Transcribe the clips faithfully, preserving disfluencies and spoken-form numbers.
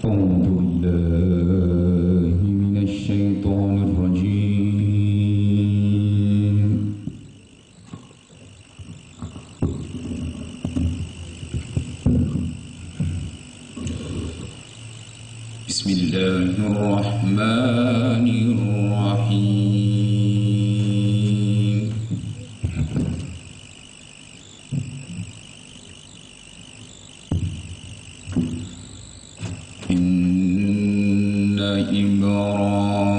أعوذ بالله من الشيطان الرجيم. بسم الله الرحمن الرحيم. إن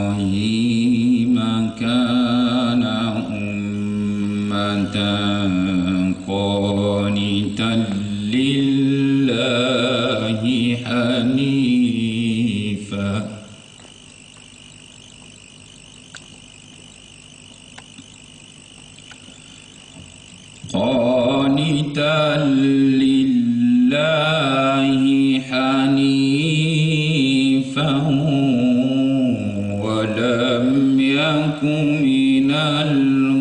إبراهيم كان أمة قانتا لله حنيفا. قانتا لله حنيفا ولم يك من المشركين.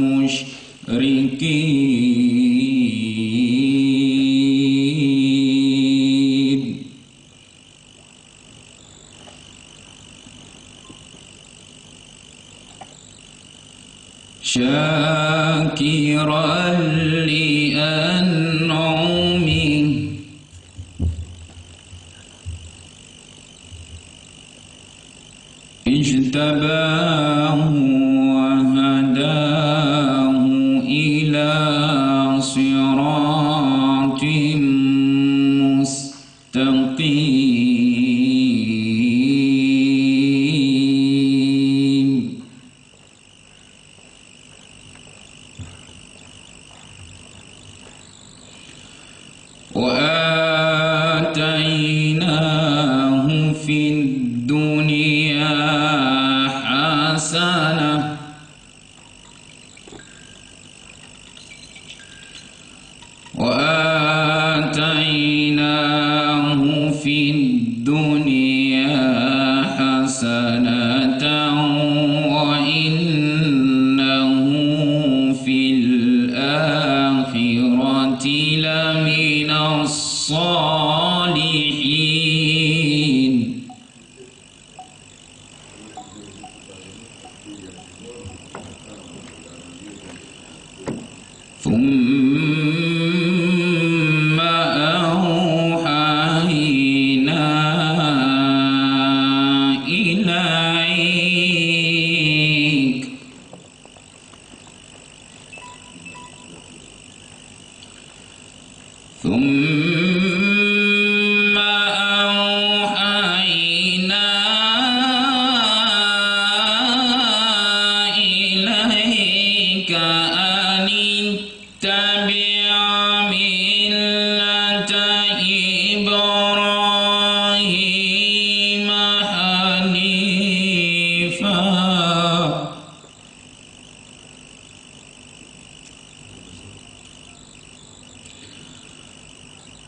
شاكرا لأنعمه اجتباه وهداه إلى صراط مستقيم. وآتيناه في الدنيا حسنة وآتيناه في الدنيا حسنة وإنه في الآخرة لمن الصالحين. ثم أوحينا إليك ثم أوحينا إليك أن اتبع ملة إبراهيم حنيفا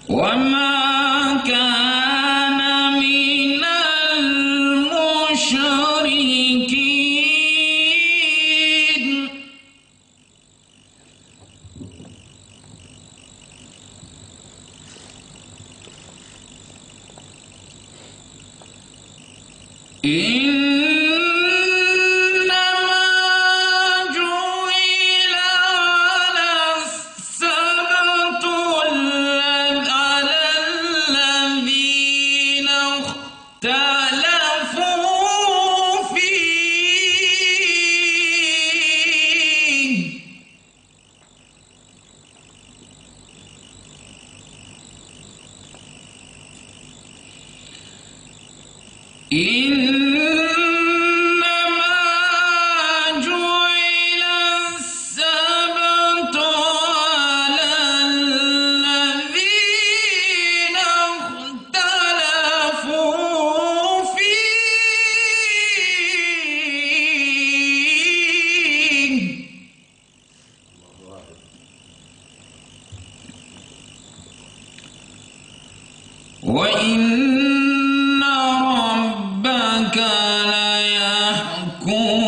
وما كان من المشركين. إنما جعل السبت على الذين اختلفوا فيه إنما جعل السبت على الذين اختلفوا فيه وإن ربك ليحكم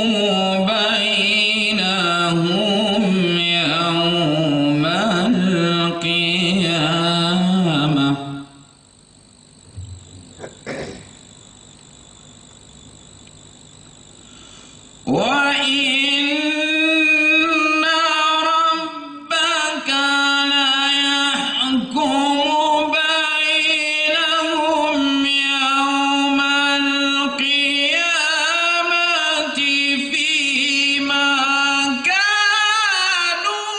بينهم يوم القيامة. وإن ربك ليحكم بينهم يوم القيامة فيما كانوا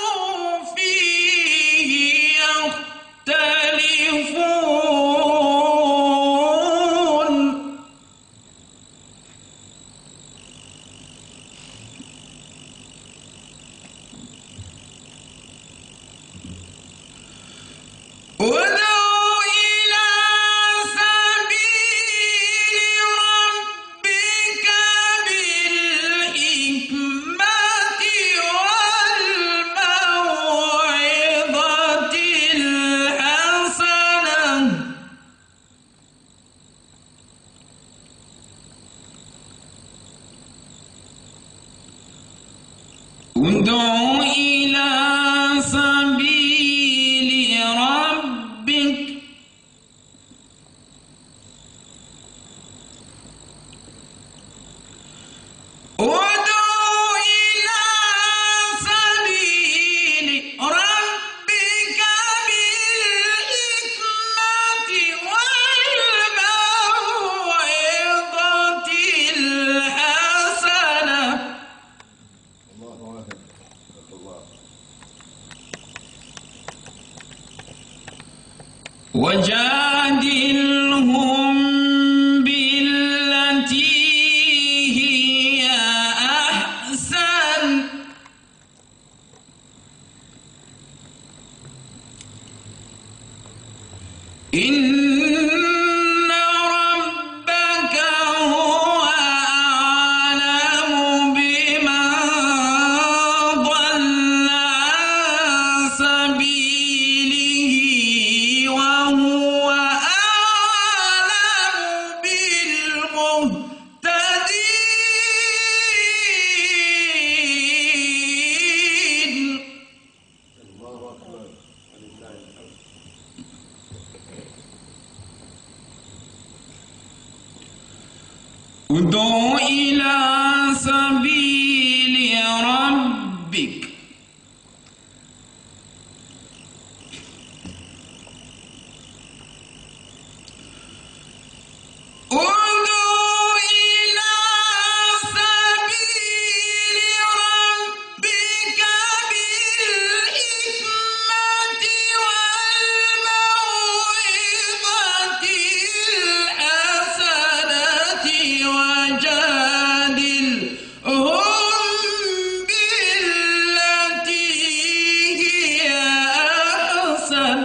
فيه يختلفون. ادع إلى سبيل ربك بالحكمة والموعظة الحسنة. ادع إلى سبيل ربك. ادع إلى سبيل ربك بالحكمة والموعظة الحسنة. وجادلهم بالتي هي أحسن. إن ربك هو أعلم بمن ضل عن سبيله وهو أعلم بالمهتدين. ادع إلى سبيل ربك. ادع إلى سبيل ربك بالحكمة والموعظة الحسنة وجادلهم بالتي هي أحسن.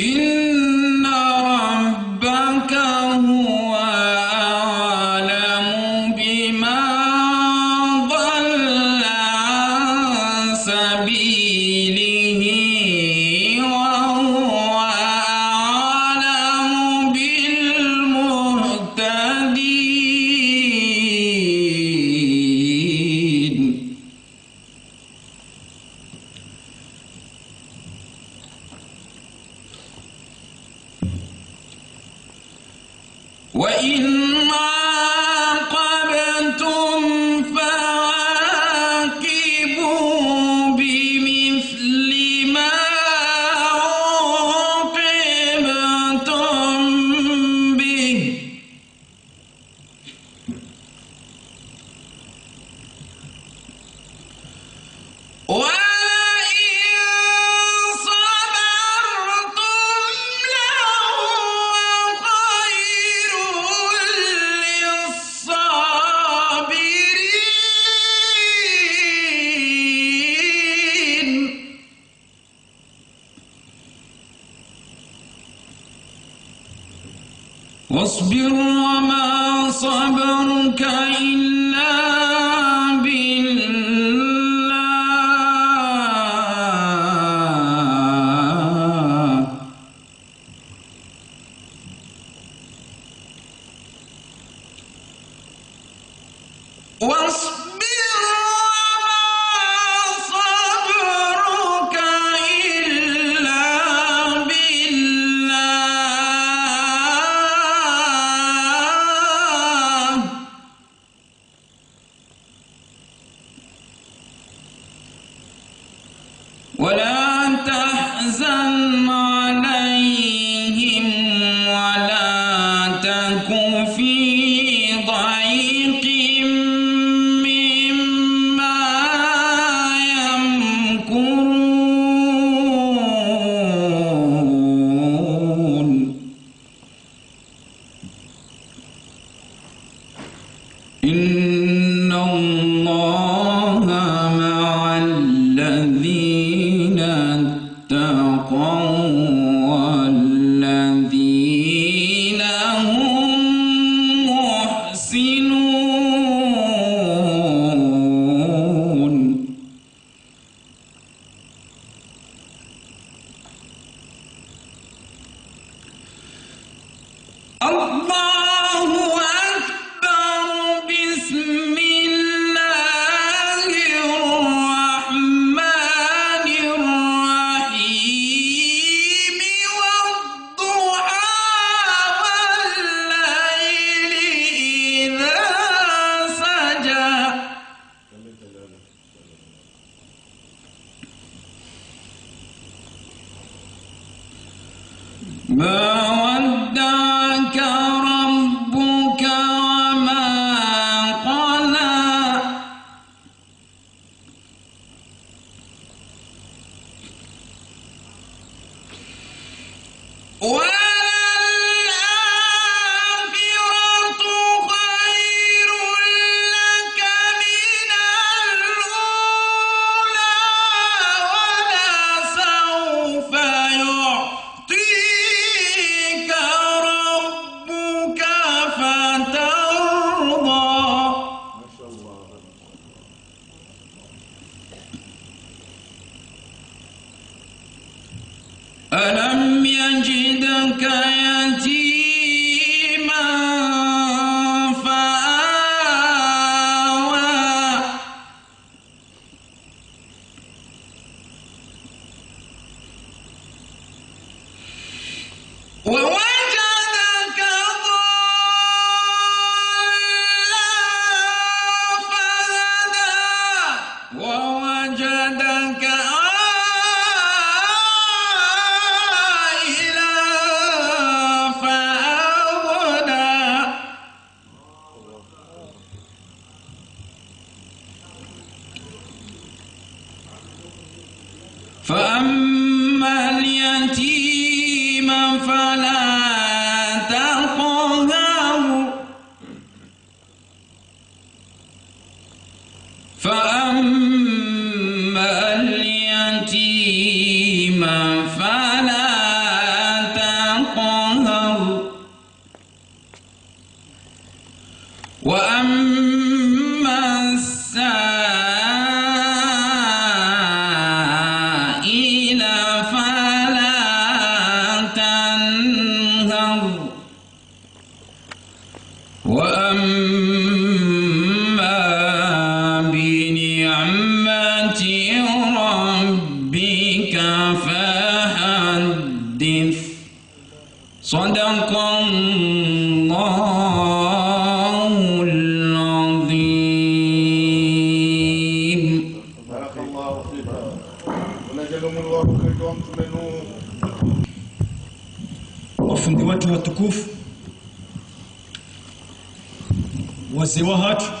إن ربك هو أعلم بمن ضل عن سبيله وهو أعلم بالمهتدين. وإن عاقبتم فعاقبوا بمثل ما عوقبتم به ولئن صبرتم لهو خير للصابرين. واصبر وما صبرك إلا بالله عليهم ولا تك في ضيق مما يمكرون. إن الله مع الذين اتقوا والذين هم محسنون. الله أكبر. بسم الله الرحمن الرحيم. والضحى والليل إذا سجى. ما ودعك ربك وما قلى. وللآخرة خير لك من الأولى ولسوف يعطيك ربك فترضى. ألم يجدك يتيما فآوى. ووجدك ضالا فهدى. ووجدك عائلا فأغنى. فأما اليتيم فلا تقهر. فأما اليتيم فلا تقهر. وأما السائل فلا تنهر. وأما بنعمة ربك فحدث. صدق الله العظيم. بارك الله فيك. Wafundi watru watukufu, wazee wahatru,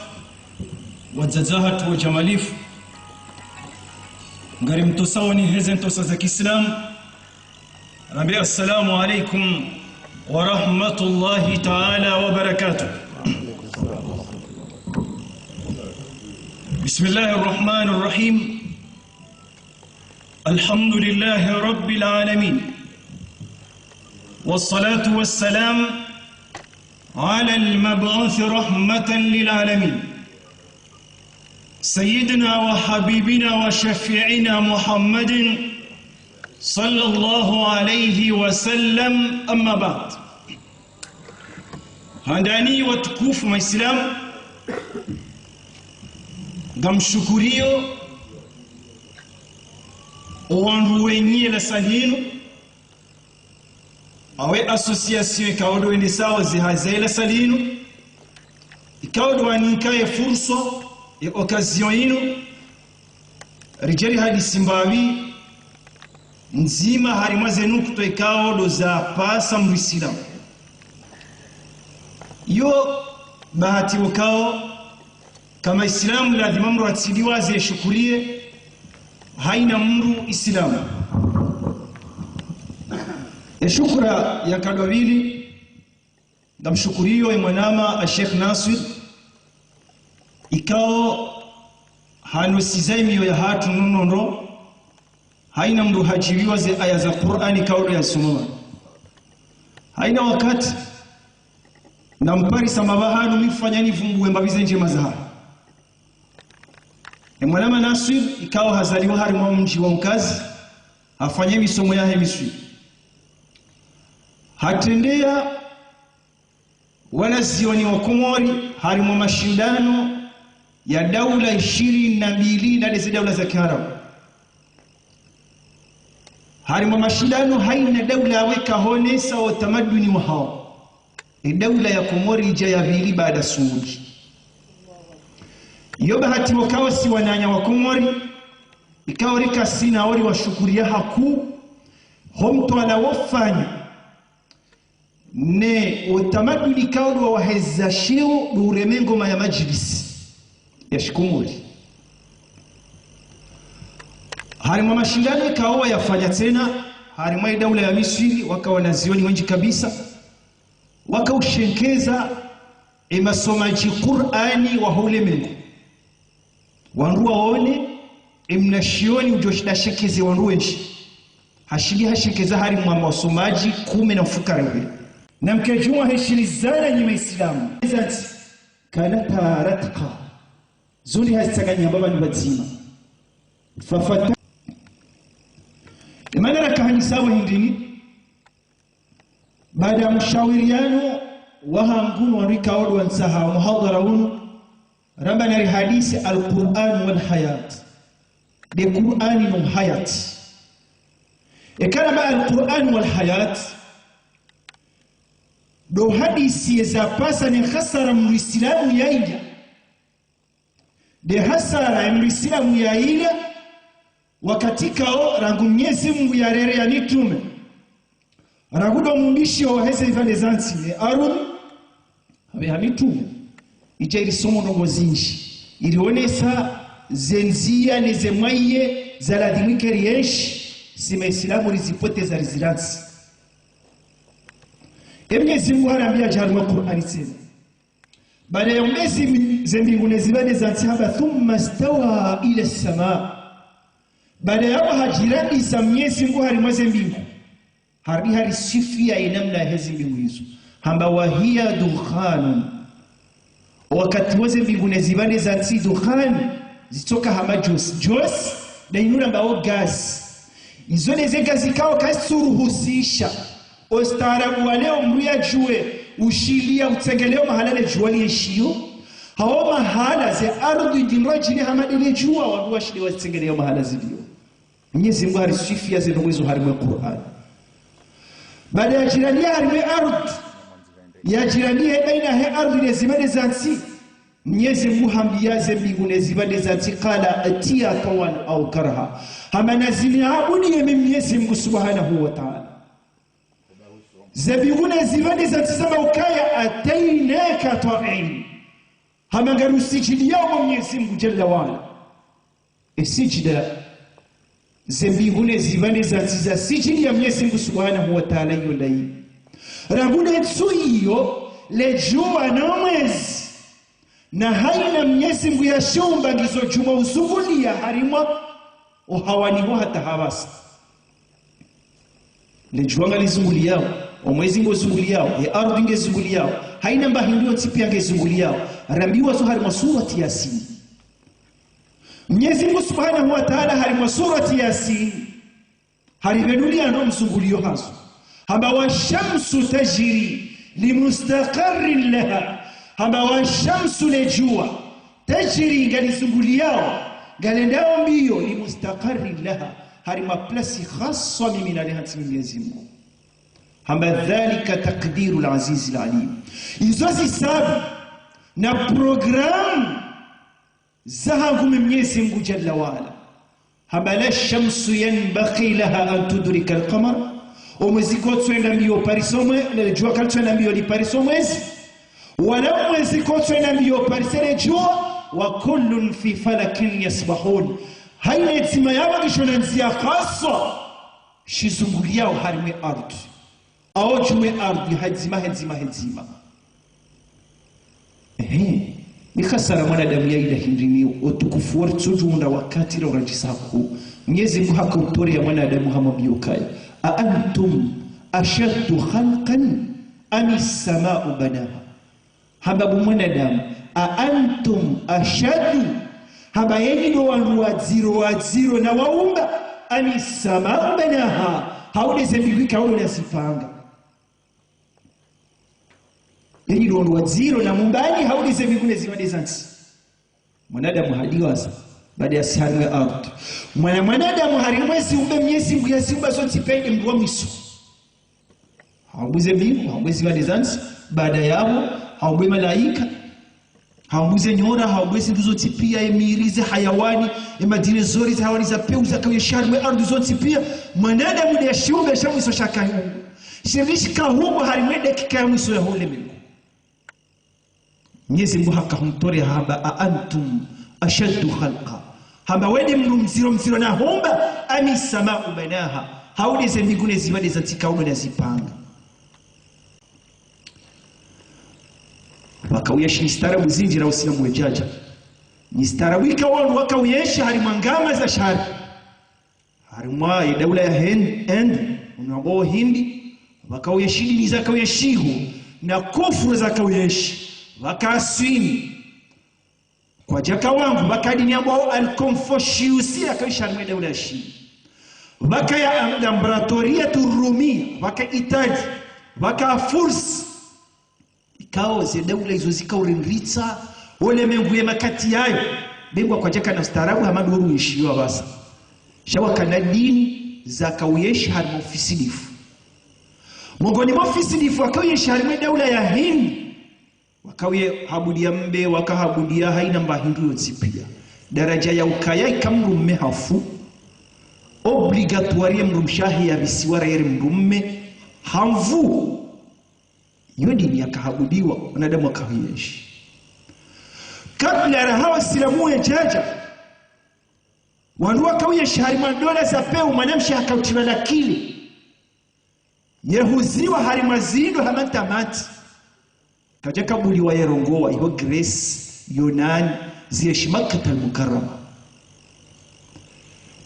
wadzadze wahatru wadjamalifu, ngarimtosao ni heze ntosa za kiislamu, rambe, السلام عليكم ورحمة الله تعالى وبركاته. بسم الله الرحمن الرحيم. الحمد لله رب العالمين. والصلاة والسلام على المبعوث رحمة للعالمين. سيدنا وحبيبنا وشفيعنا محمد صلى الله عليه وسلم، أما بعد. Handani watukufu maislamu, ngamshukuriyo owandru wenyi le salle linu, awe association ikao ndo wendesao zihazi za le salle linu, ikao ndo wanika ye fursa, ye occasion yinu, ridje rihadisi mbapvi Ndzima harimwa ze nukutwa ikao ndo zapasa mdru Isilamu. Iyo bahati ukao, kama Isilamu ladhima mdru atsiliwaze yeshukuriye, haina mdru Isilamu. Eshukura ya kadwa mbili, ngamshukuriyo ye mwanama a Sheikh Naswir, ikao hanosiza ye miyo yahatru nono ndro, haina mdru hadjiliwa ze aya za Kur'ani ikao ndo yasoma. Haina wakati, namparisa mapvahanu mifanya nivumbuwe mbapvi ze ndjema zahahe. Ye mwanama Naswir, ikao hazaliwa harimwa mdji wa Mkazi, hafanya misomo yahe Misri. Hatrendeya wanazioni wa Komori harimwa mashindano ya daula ishirini na mbili na ndeze daula za Kiarabu. Harimwa mashindano haina daula yawe kahonesa utamaduni wahao. Ye daula ya Komori idja ya mbili baada Suudi. Iyo bahati wakao si wananya wa Komori, ikao rika sina ori washukuriya hakuu, ho mtwalaa wofanya, ne utamaduni ikao ndo waheza sheo ndo ureme ngoma ya madjilisi ya shikomori. Harimwa mashindano ikao wayafanya tsena, harimwa ye daula ya Misri, waka wanazioni wendji kabisa, waka ushenkeza ye masomadji Kur'ani waho ulemengu. Wandru waone, ye mnashioni udjo shinda shenkeze wandru wendji. Hashindi hashenkeza harimwa masomadji kume na mfukare ule. Na mkedjumwa heshirizana nyi Maislamu. Ezanti, kana taratka. Zo ndi hazitsanganya hamba pvanu pvadzima. Fafata. Ye mana raka hanyisa wo hindrini. Baada ya mshawiriyano wahangu no wandru ikao ndo wantsaha muhadhara unu, ramba nari hadisi Al-Qur'an wal Hayat. Nde Qur'ani no hayati. Eka ramba Al-Qur'an wal Hayat, ndo hadisi yezapasa ne hasara mdru Isilamu yaila. Nde hasara ye mdru Isilamu yaila, wakati ikao rangu Mnyezi Mungu yarere ya mitume. Rangu ndo mumbishi waheze ipvandre za ntsi ne ardhwi, hapveha mitume. Idja irisomo ndrongoo zindji. Irionesa ze ndziya ne ze mwaye za ladhimu ike rienshi, si Maislamu rizipoteza rizirantsi. Ye Mnyezi Mungu harambiya dja harimwa Qur'ani tsena. Baada ya umbezi mi-, ze mbingu ne zipvandre za ntsi hamba, ثم استوى إلى السماء. Baada ya hadjirandisa Mnyezi Mungu harimwa ze mbingu. Harudi hariswifiya ye namna yaheze mbingu izo. Hamba, وهي دخان. Wakati wo ze mbingu ne zipvandre za ntsi dukhan, zitsoka hama djosi. Djosi, nda inu rambao gaz. Izo neze gaz ikao kazitsuruhusisha. Ustaarabu wa leo mdru yadjuwe, ushiliya utsengeleo mahala le djuwa lienshiyo. Hawo mahala ze ardhwi ndindro djine hama nde le djuwa, wandru washiliya watsengeleyo mahala ziliyo. Mnyezi Mungu hariswifiya ze ndrongoo izo harimwa ye Qur'ani. Baada yadjiraniya harimwa ye ardhwi, yadjiraniya baina he ardhwi ne zipvandre za ntsi, Mnyezi Mungu hambiya ze mbingu ne zipvandre za ntsi, قال ائتيا طوعا أو كرها. Hamba naziniabudiye mi Mnyezi Mungu Subhanahu wa Ta'ala. Ze mbingu ne zipvandre za ntsi zamba ukaya أتيناك طائعين. Hamba ngarusijudiyawo Mnyezi Mungu Jalla wa Ala. Ye sijida ze mbingu ne zipvandre za ntsi zasujudiya Mnyezi Mungu Subhanahu wa Ta'ala iyo ndayi. Rangu nde ntsu iyo, le djuwa no mwezi. Na haina Mnyezi Mungu yashiumba ngizo djuma uzunguliya harimwa wo hawani ho hata hapvasa. Le djuwa ngalizunguliyawo, wo mwezi ngozunguliyawo, ye ardhwi ngezunguliyawo, haina mba hindru yontsi piya ngezunguliyawo. Rambiwa zo harimwa surati Yasin. Mnyezi Mungu Subhanahu wa Ta'ala harimwa surati Yasin, haripvenuliya no mzunguliyo hazo. Hamba والشمس تجري لمستقر لها. Hamba والشمس le djuwa, تجري ngalizunguliyawo, ngalendao mbiyo لمستقر لها. Harimwa place khaswa mimi nalihantsi Mnyezi Mungu. Hamba ذلك تقدير العزيز العليم. Izo zisabu na programu zahangu mi Mnyezi Mungu Jalla wa Ala. Hamba: لا الشمس ينبغي لها أن تدرك القمر. Omwezi kotsu enda mbiyo uparise omwe-, ne djuwa kalitsu enda mbiyo liparise omwezi. Wala omwezi kotsu enda mbiyo uparise le djuwa. وكل في فلك يسبحون. Haina edzima yapvo ngisho na ndziya khaswa shizunguliyao harimwa ye ardhi. Awo djuu mwe ardhi, hedzima, hedzima, hedzima. Ehe. Ni khasara mwanadamu ya ila hindri ni utukufu wa ritsudjunda wakati la urandjisa haku. Mwenyezi Mungu haka utoreya mwanadamu hamwambiyo kaya: أأنتم أشد خلقا أم السماء بناها. Hamba bo mwanadamu, أأنتم أشد, hamba yenyi ndo wandru wadziro, wadziro na waumba, أم السماء بناها, hau nde ze mbingu ikao ndo nazipanga. Yenyi ndo wandru wadziro na mumbani, hau nde ze mbingu ne zipvandre za ntsi. Mwanadamu hadiwaza, baada ya si harimwa ye ardhi. Mwana, mwanadamu harimwa ze ziumbe Mwenyezi Mungu yaziumba zontsi pia nde mndru wa mwiso. Haumbu ze mbingu, haumbu ze zipvandre za ntsi, baada yapvo, haumbu ye malaika, haumbu ze nyora, haumbu ze zindru zontsi pia, ye miri, ze hayawani, ye madinozori, ze hayawani za pewu, zakao yenshi harimwa ye ardhi zontsi pia. Mwanadamu nde shiumbe sha mwiso shakao. Shirishi kahumbu harimwa ye dakika ya mwiso ya ho ulemengu. Mwenyezi Mungu haka humtoreya hamba: أأنتم أشد خلقا. Hamba we nde mndru mdziro mdziro na humba, أم السماء بناها. Hau nde ze mbingu ne zipvandre za ntsi ikao ndo nazipanga. Pvakao yenshi nyistaarabu zindji ra usina mwedjadja. Nyistaarabu ikao wandru wakao yenshi harimwa ngama za shari. Harimwa ye daula ya Hind, Inde, unu wambwao Hindi, pvakao yenshi dini zakao yenshi ho, na kufuru zakao yenshi, pvaka Swini. Kwadjaka wangu, pvaka dini yambwao al-Confucius yakao yenshi harimwa ye daula ya Shini. Pvaka ya, ya Imbratoriyatu Rumiya, pvaka Itali, pvaka Fursi. Ikao ze daula izo zikao urendritsa wo ulemengu ye makati yayo. Be ngwa kwadjaka na ustaarabu hama ndo ru yenshi yo apvasa. Sha wakana dini zakao yenshi harimwa ufisidifu. Mongoni mwa ufisidifu wakao yenshi harimwa ye daula ya Hindi, wakao ye habudiya mbe, waka habudiya haina mba hindru yontsi pia. Daradja ya ukaya ika mdrume hafu, obligatoire ye mdrumshe wahe yapvisiwa ra yere mdrume ha nvu. Iyo dini yaka habudiwa, wanadamu wakao yenshi. Kabla raha wasilamu wedjadja, wandru wakao yenshi harimwa ndola za pewu, mwanamshe haka utilwa la clé. Ye huziwa harimwa zindru hama ntamati. Kadjaka buliwa ye rongowa, iho Grèce, Yunani, ziyenshi Makkatal Mukarrama.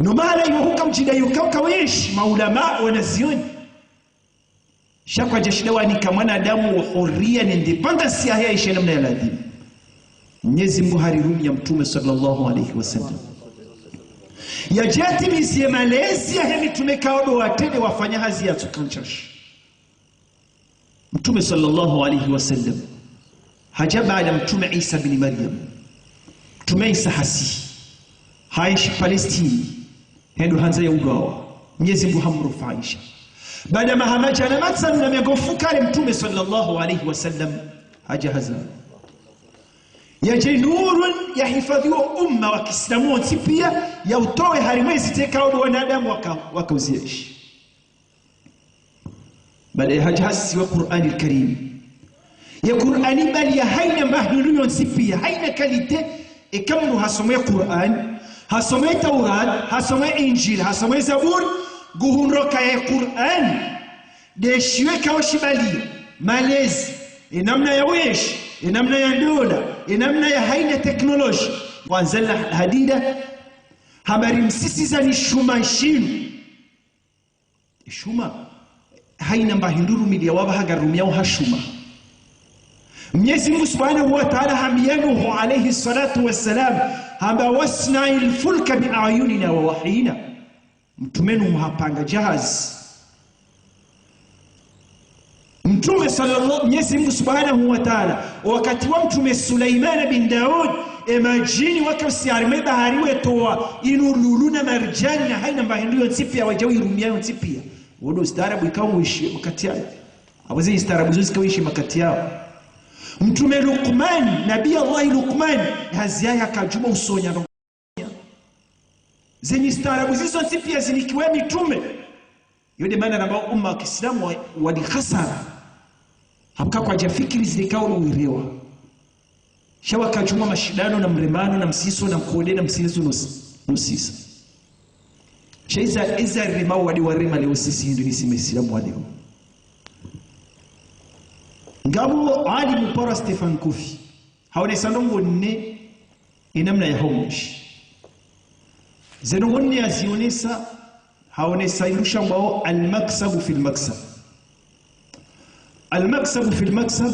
No mahala iho huka mdjida yuka ukao yenshi, maulama, wanazioni. Sha kwadja shinda wanika mwanadamu wo huriya ne indépendance yahe yaenshi ye namna ya ladhimu. Mwenyezi Mungu harirumiya Mtrume swallallahu alayhi wa sallam. Yadje yatimiziye malezi yahe mitrume ikao ndo watrende wafanya hazi ya tsukanchashi. Mtrume swallallahu alayhi wa sallam. Hadja baada Mtrume Isa bin Maryam. Mtrume Isa hasihi. Haenshi Palestine. Hendo handza ya ulwawa. Mwenyezi Mungu hamrufaisha. Baada maha madjana matsanu na mengo mfukare Mtrume swallallahu alayhi wa sallam hadja hazalwa. Yadje nurun yahifadhwi wo umma wa kiislamu wontsi pia, yautowe harimwa ezi teka wo wanadamu waka, wakao zienshi. Baada ya hadja hasisiwa Qur'ani al-Karim. Ye Qur'ani mbali ya haina mba hindru yontsi pia, haina qualité, eka mndru hasoma ye Qur'ani, hasoma ye Taurati, hasoma ye Injili, hasoma ye Zaburi, nguhundro ka ye Qur'ani nde shiyo ikao shibaliya malezi, ye namna ya wenshi, ye namna ya ndola, ye namna ya haina technologie. وأنزلنا الحديد, hamba rimsisiza ni shuma nshinu. Shuma, haina mba hindru rumiliya wapvaha ngarumiyawo ha shuma. Mwenyezi Mungu Subhanahu wa Ta'ala hambiya Nuhu alayhi swalatu wa salam, hamba: واصنع الفلك بأعيننا ووحينا. Mtrume Nuhu hapanga djahazi. Mtrume swallallahu, Mwenyezi Mungu Subhanahu wa Ta'ala, wakati wa Mtrume Sulaymana bin Daud, ye madjini wakao usiya harimwa ye bahari wetowa inu lulu na marjani na haina mba hindru yontsi pia, wadja uirumiya yontsi pia. Wo ndo ustaarabu ikao wenshi makati yayo. Apvo ze ustaarabu zo zikao wenshi makati yayo. Mtrume Luqman, Nabii Allahi Luqman, hazi yahe yaka djuma usonya. Ze nyistaarabu zizo zontsi pia zinikiwa mitrume. Yo nde maana ramba umma wa kiislamu wa, wali khasara. Hapvo kwadjafikiri zile kaulu wirewa. Sha wakadjumwa mashindano na mremano na msiso na mkode na msiso no s-, no sisa. Sha iza, iza rema wadi warema leo sisi hindru ni si maislamu wa leo. Ngapvo alimu para Stephen Covey. Haonesa ndrongoo nne ye namna ya haumshi. Ze ndrongoo nne yazionesa, haonesa hindru shambwao al-maksabu fil maksab. Al-maksabu fil maksab,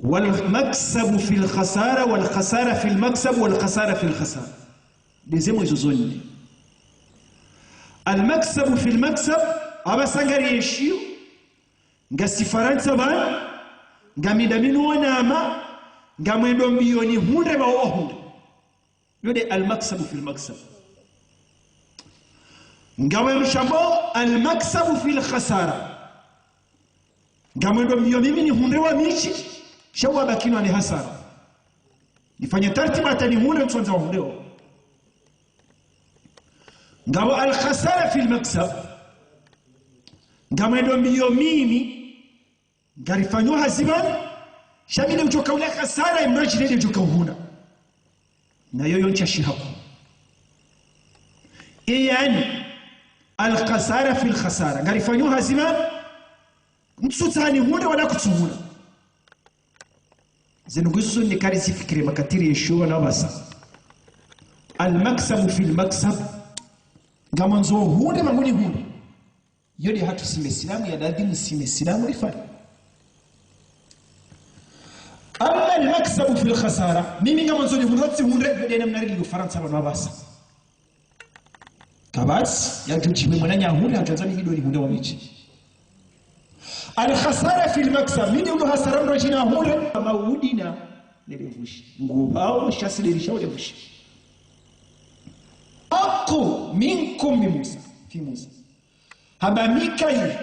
wal-maksabu fil khasara, wal-khasara fil maksab, wal-khasara fil khasara. Nde ze mwe zo zo nne. Al-maksabu fil maksab, apvasa ngari yeshiyo, ngasi Farantsa pvanu, ngami ndami no wanama, ngamwendo mbio nihundre pvao wahundre. Yo nde al-maksabu fil maksab. Ngapvo ye mshambwao al-maksabu fil khasara. Ngamwendo mbio mimi nihundre wa mishi, sha wabaki no wale hasara. Nifanye tartibu hata nihundre ntsondza wahundre wo. Ngapvo al-khasara fil maksab. Ngamwendo mbio mimi, ngarifanyo hazi pvanu, sha mi nde udjoka ule hasara, ye mradi nde udjoka uhuna. Na yoyo ntsha shihaku. Yaani, al-khasara fil khasara. Ngarifanyo hazi pvanu, ntsutsaha nihundre wala kutsuhuna. Ze ndrongoo zo nne kari zifikiri makatiri yeshiyo pvanu apvasa. Al-maksabu fil maksab. Ngamwandzo uhundre pvangu nihundre. Yo nde hatru si maislamu ya lazimu si maislamu rifanye. Amma al-maksabu fil khasara, mimi ngamwandzo nihundre tsihundre, yo nde namna riliyo Farantsa pvanu apvasa. Kapvatsi, yadjudjiwe mwananya ahundre, hadjwandza mimi ndo nihundre wa mishi. Al-khasara fil maksab, mimi ndo hasara mradi nahundre, ama udina, nele vushi. Ngupvao, sha si ndelisha ule vushi. Aku minkum mi Musa, fi Musa. Hamba Mikaili,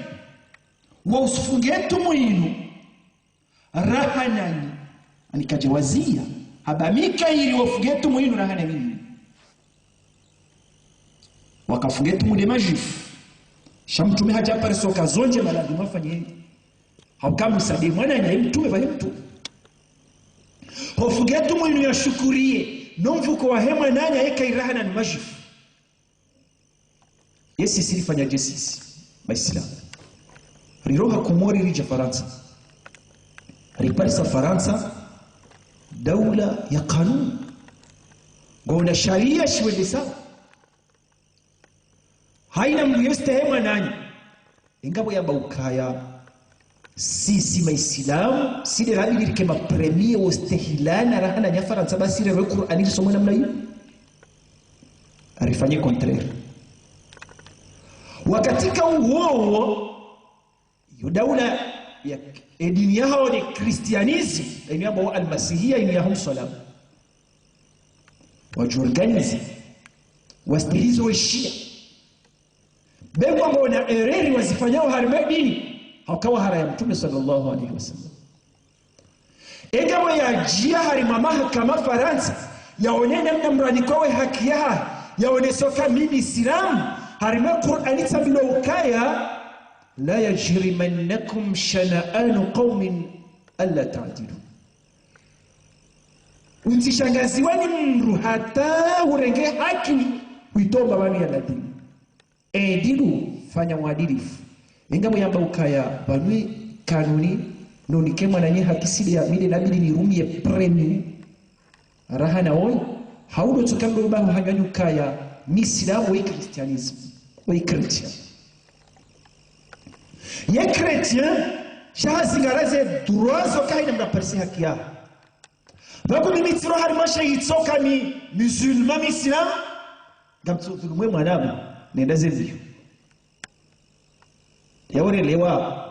wo usifunge tumu inu, raha nanyi, ani kadjawaziya, hamba Mikaili wo ufunge tumu inu raha nanyi. Wakafunge tumu nde majuifu. Sha mtrume hadja pare soka zondje maladi mafanye. Hauka Musa nde mwananya, ye mtrume pvahe mtrume. Ho ufunge tumu inu ya shukuriye, no mvuko wahe mwananya yeka iraha nanyi majuifu. Ye sisi rifanya dje sisi, maislamu. Riroha Komori ridja Farantsa. Riparisa Farantsa, daula ya kanuni. Ngwona sharia shiwendesao. Haina mndru yestehi mwananya. Ingapvo yamba ukaya, sisi maislamu, si nde rabidi rike ma premier wo stehilana raha nanyi Farantsa basi rerwe Kur'ani risomwe namna iyo. Arifanye contraire. Wakati ka uwowo, yo daula ya, ye dini yahawo ni christianisme, inu yambwao almasihiya, inu yaho mswalamu. Wadjo organiser, wastehi zo weshiya. Be ngwambao na erreur wazifanyao harimwa ye dini, hauka wahara ya mtrume swallallahu alayhi wa sallam. Eka we yadjiya harimwa mahakama Farantsa, yaone namna mdru anikwawo ye haki yahahe, yaone soka mi ni Msilamu, harimwa ye Kur'ani tsambilwa ukaya, لا يجرمنكم شنآن قوم على ألا تعدلوا. Utsishangaziwa ni mdru hata urenge haki huitomba pvanu ya ladhimu. Idilu, fanya uadilifu. Inga muyamba ukaya pvanu ye kanuni, nonike mwananya haki sile ya mi nde nabidi nirumiye premier. Raha na woyi, haudo tsoka mdru baho hanywa ni ukaya Msilamu wa christianisme, wa chrétien. Ye chrétien, sha hazingara ze droit zo ka haina mdru aparise haki yahe. Pvako mi mitsiro harimwa she itsoka mi musulman Msilamu, ngamtsodhulumu ye mwanangu, nenda ze mbio. Yaorelewa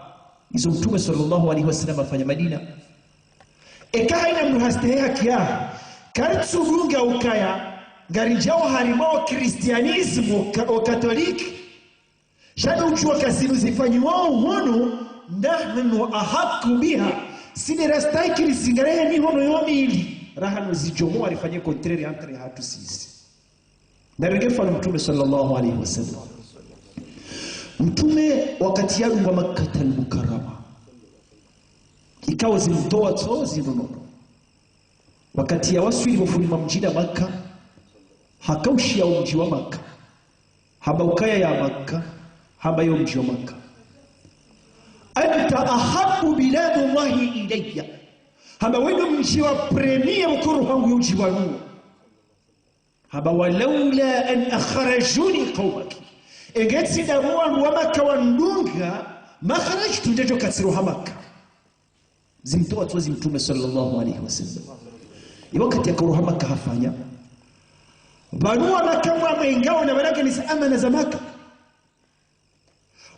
izo Mtrume swallallahu alayhi wa sallam hafanya Madina. Eka haina mdru hastehi haki yahe, karitsudunga ukaya ngaridjao harimwa wo christianisme, wo ka-, wo catholique. Sha ndo udjuwa ka zinu zifanyiwao hunu, نحن أحق بها. Si nde rastahiki rizingare he mihono yo mili. Raha no zidjomo warifanye contraire entre hatru sisi. Narenge mfano Mtrume swallallahu alayhi wa sallam. Mtrume wakati yadungwa Makkatal Mukarrama, ikao zimtowa tso zindru nono. Wakati yawaswili pvo funi mwa mdji la Makka, hakaushiya wo mdji wa Makka. Hamba ukaya ya Makka, hamba yo mdji wa Makka. أنت أحب بلاد الله إلي. Hamba wendo mdji wa premier mkuru hangu yo mdji wa nuwo. Hamba ولولا أن أخرجوني قومك. Enge tsi nda wo wandru wa Makka wandunga, ما خرجت, ndjejo katsiroha Makka. Zimtowa tso zi Mtrume swallallahu alayhi wa sallam. Ye wakati yakauroha Makka hafanya. Pvanu wa Makka ngwamwengao na pvanu ngena ze amana za Makka.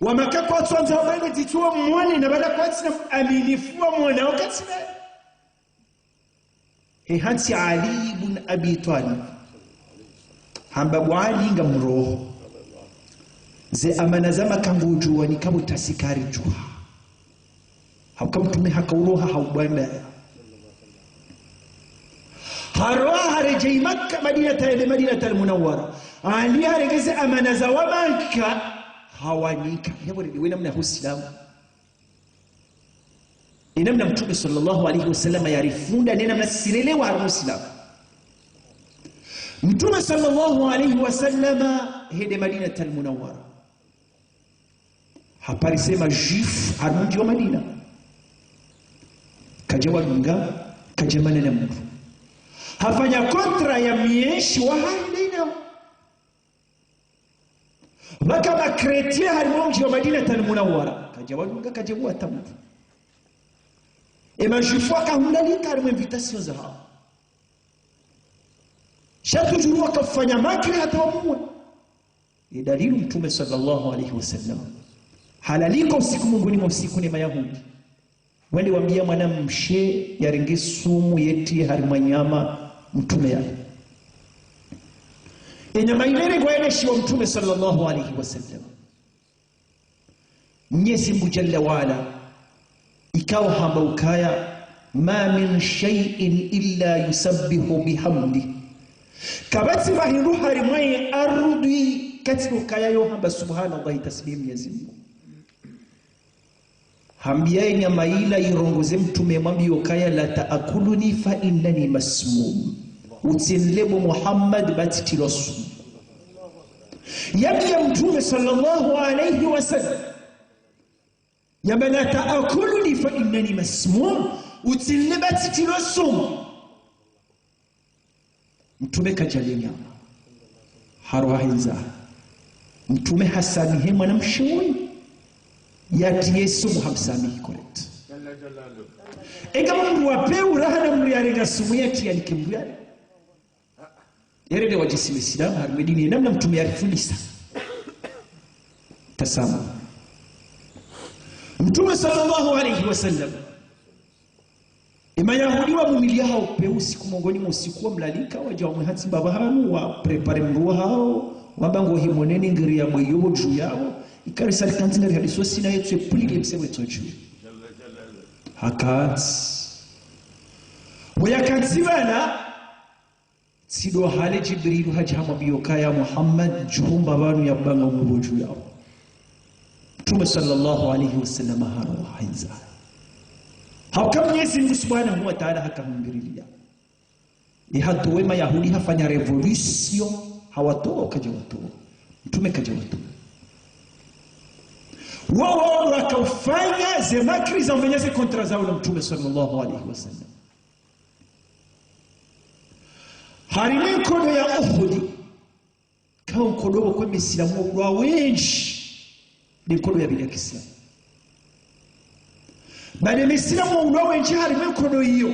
Wa Makka kwatsandza wamwenge dzitso wamwone na pvanu kwatsina aminifu wamwona wakati na. He hantsi Ali ibn Abi Talib. Hamba bo Ali ngamroho. Ze amana za Makka ngudjuwa ni kabu tasikari djuwa. Hauka Mtrume hakauroha haubwanda. Haroha haredjei Makka, Madinata, yende Madinatal Munawwara. Ali harenge ze amana za wa Makka, hawanika. Yapvo redi we namna ho Usilamu. Ye namna Mtrume swallallahu alayhi wa sallam yarifunda, ne namna sirelewa harumwa Usilamu. Mtrume swallallahu alayhi wa sallam hende Madinatal Munawwara. Haparise ma Juifs harumwa mdji wa Madina. Kadja wadunga, kadja mana na mndru. Hafanya contrat ya myeshi wa hahende nao. Pvaka ma chrétiens harumwa mdji wa Madinatal Munawwara. Kadja wadunga, kadja wata mndru. Ye ma Juifs wakahundra lika harumwa invitation zahawo. Sha toujours wakafanya makri hata wamuwe. Ye dalili Mtrume swallallahu alayhi wa sallam halalikwa usiku mongoni mwa usiku ne Mayahudi. Wende wambiya mwanamshe yarenge sumu yetiye harumwa nyama Mtrume yale. Ye nyama ile ngwaeleshiwa Mtrume swallallahu alayhi wa sallam. Mnyezi Mngu Jalla wa Ala, ikao hamba ukaya, ما من شيء إلا يسبح بحمده. Kapvatsi pvahindru harimwa ye ardhwi katsi ukaya yo hamba subhanallahi, tasbihi Mnyezi Mngu. Hambiya ye nyama ila irongoze Mtrume, mwambiye ukaya, لا تأكلني فإنني مسموم. Utsinile bo Muhammad, ba tsitilwa sumu. Yambiya Mtrume swallallahu alayhi wa sallam. Yamba, لا تأكلني فإنني مسموم. Utsinile ba tsitilwa sumu. Mtrume kadjale nyama. Haroha hindza. Mtrume hasamihi mwanamshe woyi. Yatiye sumu hamsamihi correct. Eka mndru wa pewu raha na mndru yarenga sumu yatiye yanike mndru yale. Yale nde wadjisi Usilamu, harumwa dini, ye namna Mtrume yarifundisa. Tasama. Mtrume swallallahu alayhi wa sallam. Ye Mayahudi wamumiliya hao pewu usiku mongoni mwa usiku wamlalika, wadja wamwe hantsi mbapvi hanu, wa préparer mndru wahao, wamba ngo himoneni ngiri ya mweyo wo dju yawo, ikari sali kantsi ngari hadiso sina yetswe pulile mse wetso dju. Hakantsi. Wo yakantsi pvala, tsi ndo hale Jibrilu hadja hamwambiya ukaya Muhammad, djumba pvanu ya banga umuro dju yawo. Mtrume swallallahu alayhi wa sallam haroha hindza. Hauka Mnyezi Mngu Subhanahu wa Ta'ala hakahumvirilia. Ye hatowa ye Mayahudi hafanya révolution, hawatowa, kadja watowa. Mtrume kadja watowa. Wo, wo, wakaufanya ze makri za umenya ze contrat zawo na Mtrume swallallahu alayhi wa sallam. Harimwa ye nkodo ya Uhudi, kawo nkodo wo kwe Misilamu waulwa wendji, nde nkodo ya pvili ya Kisilamu. Baada ye Misilamu waulwa wendji harimwa ye nkodo iyo,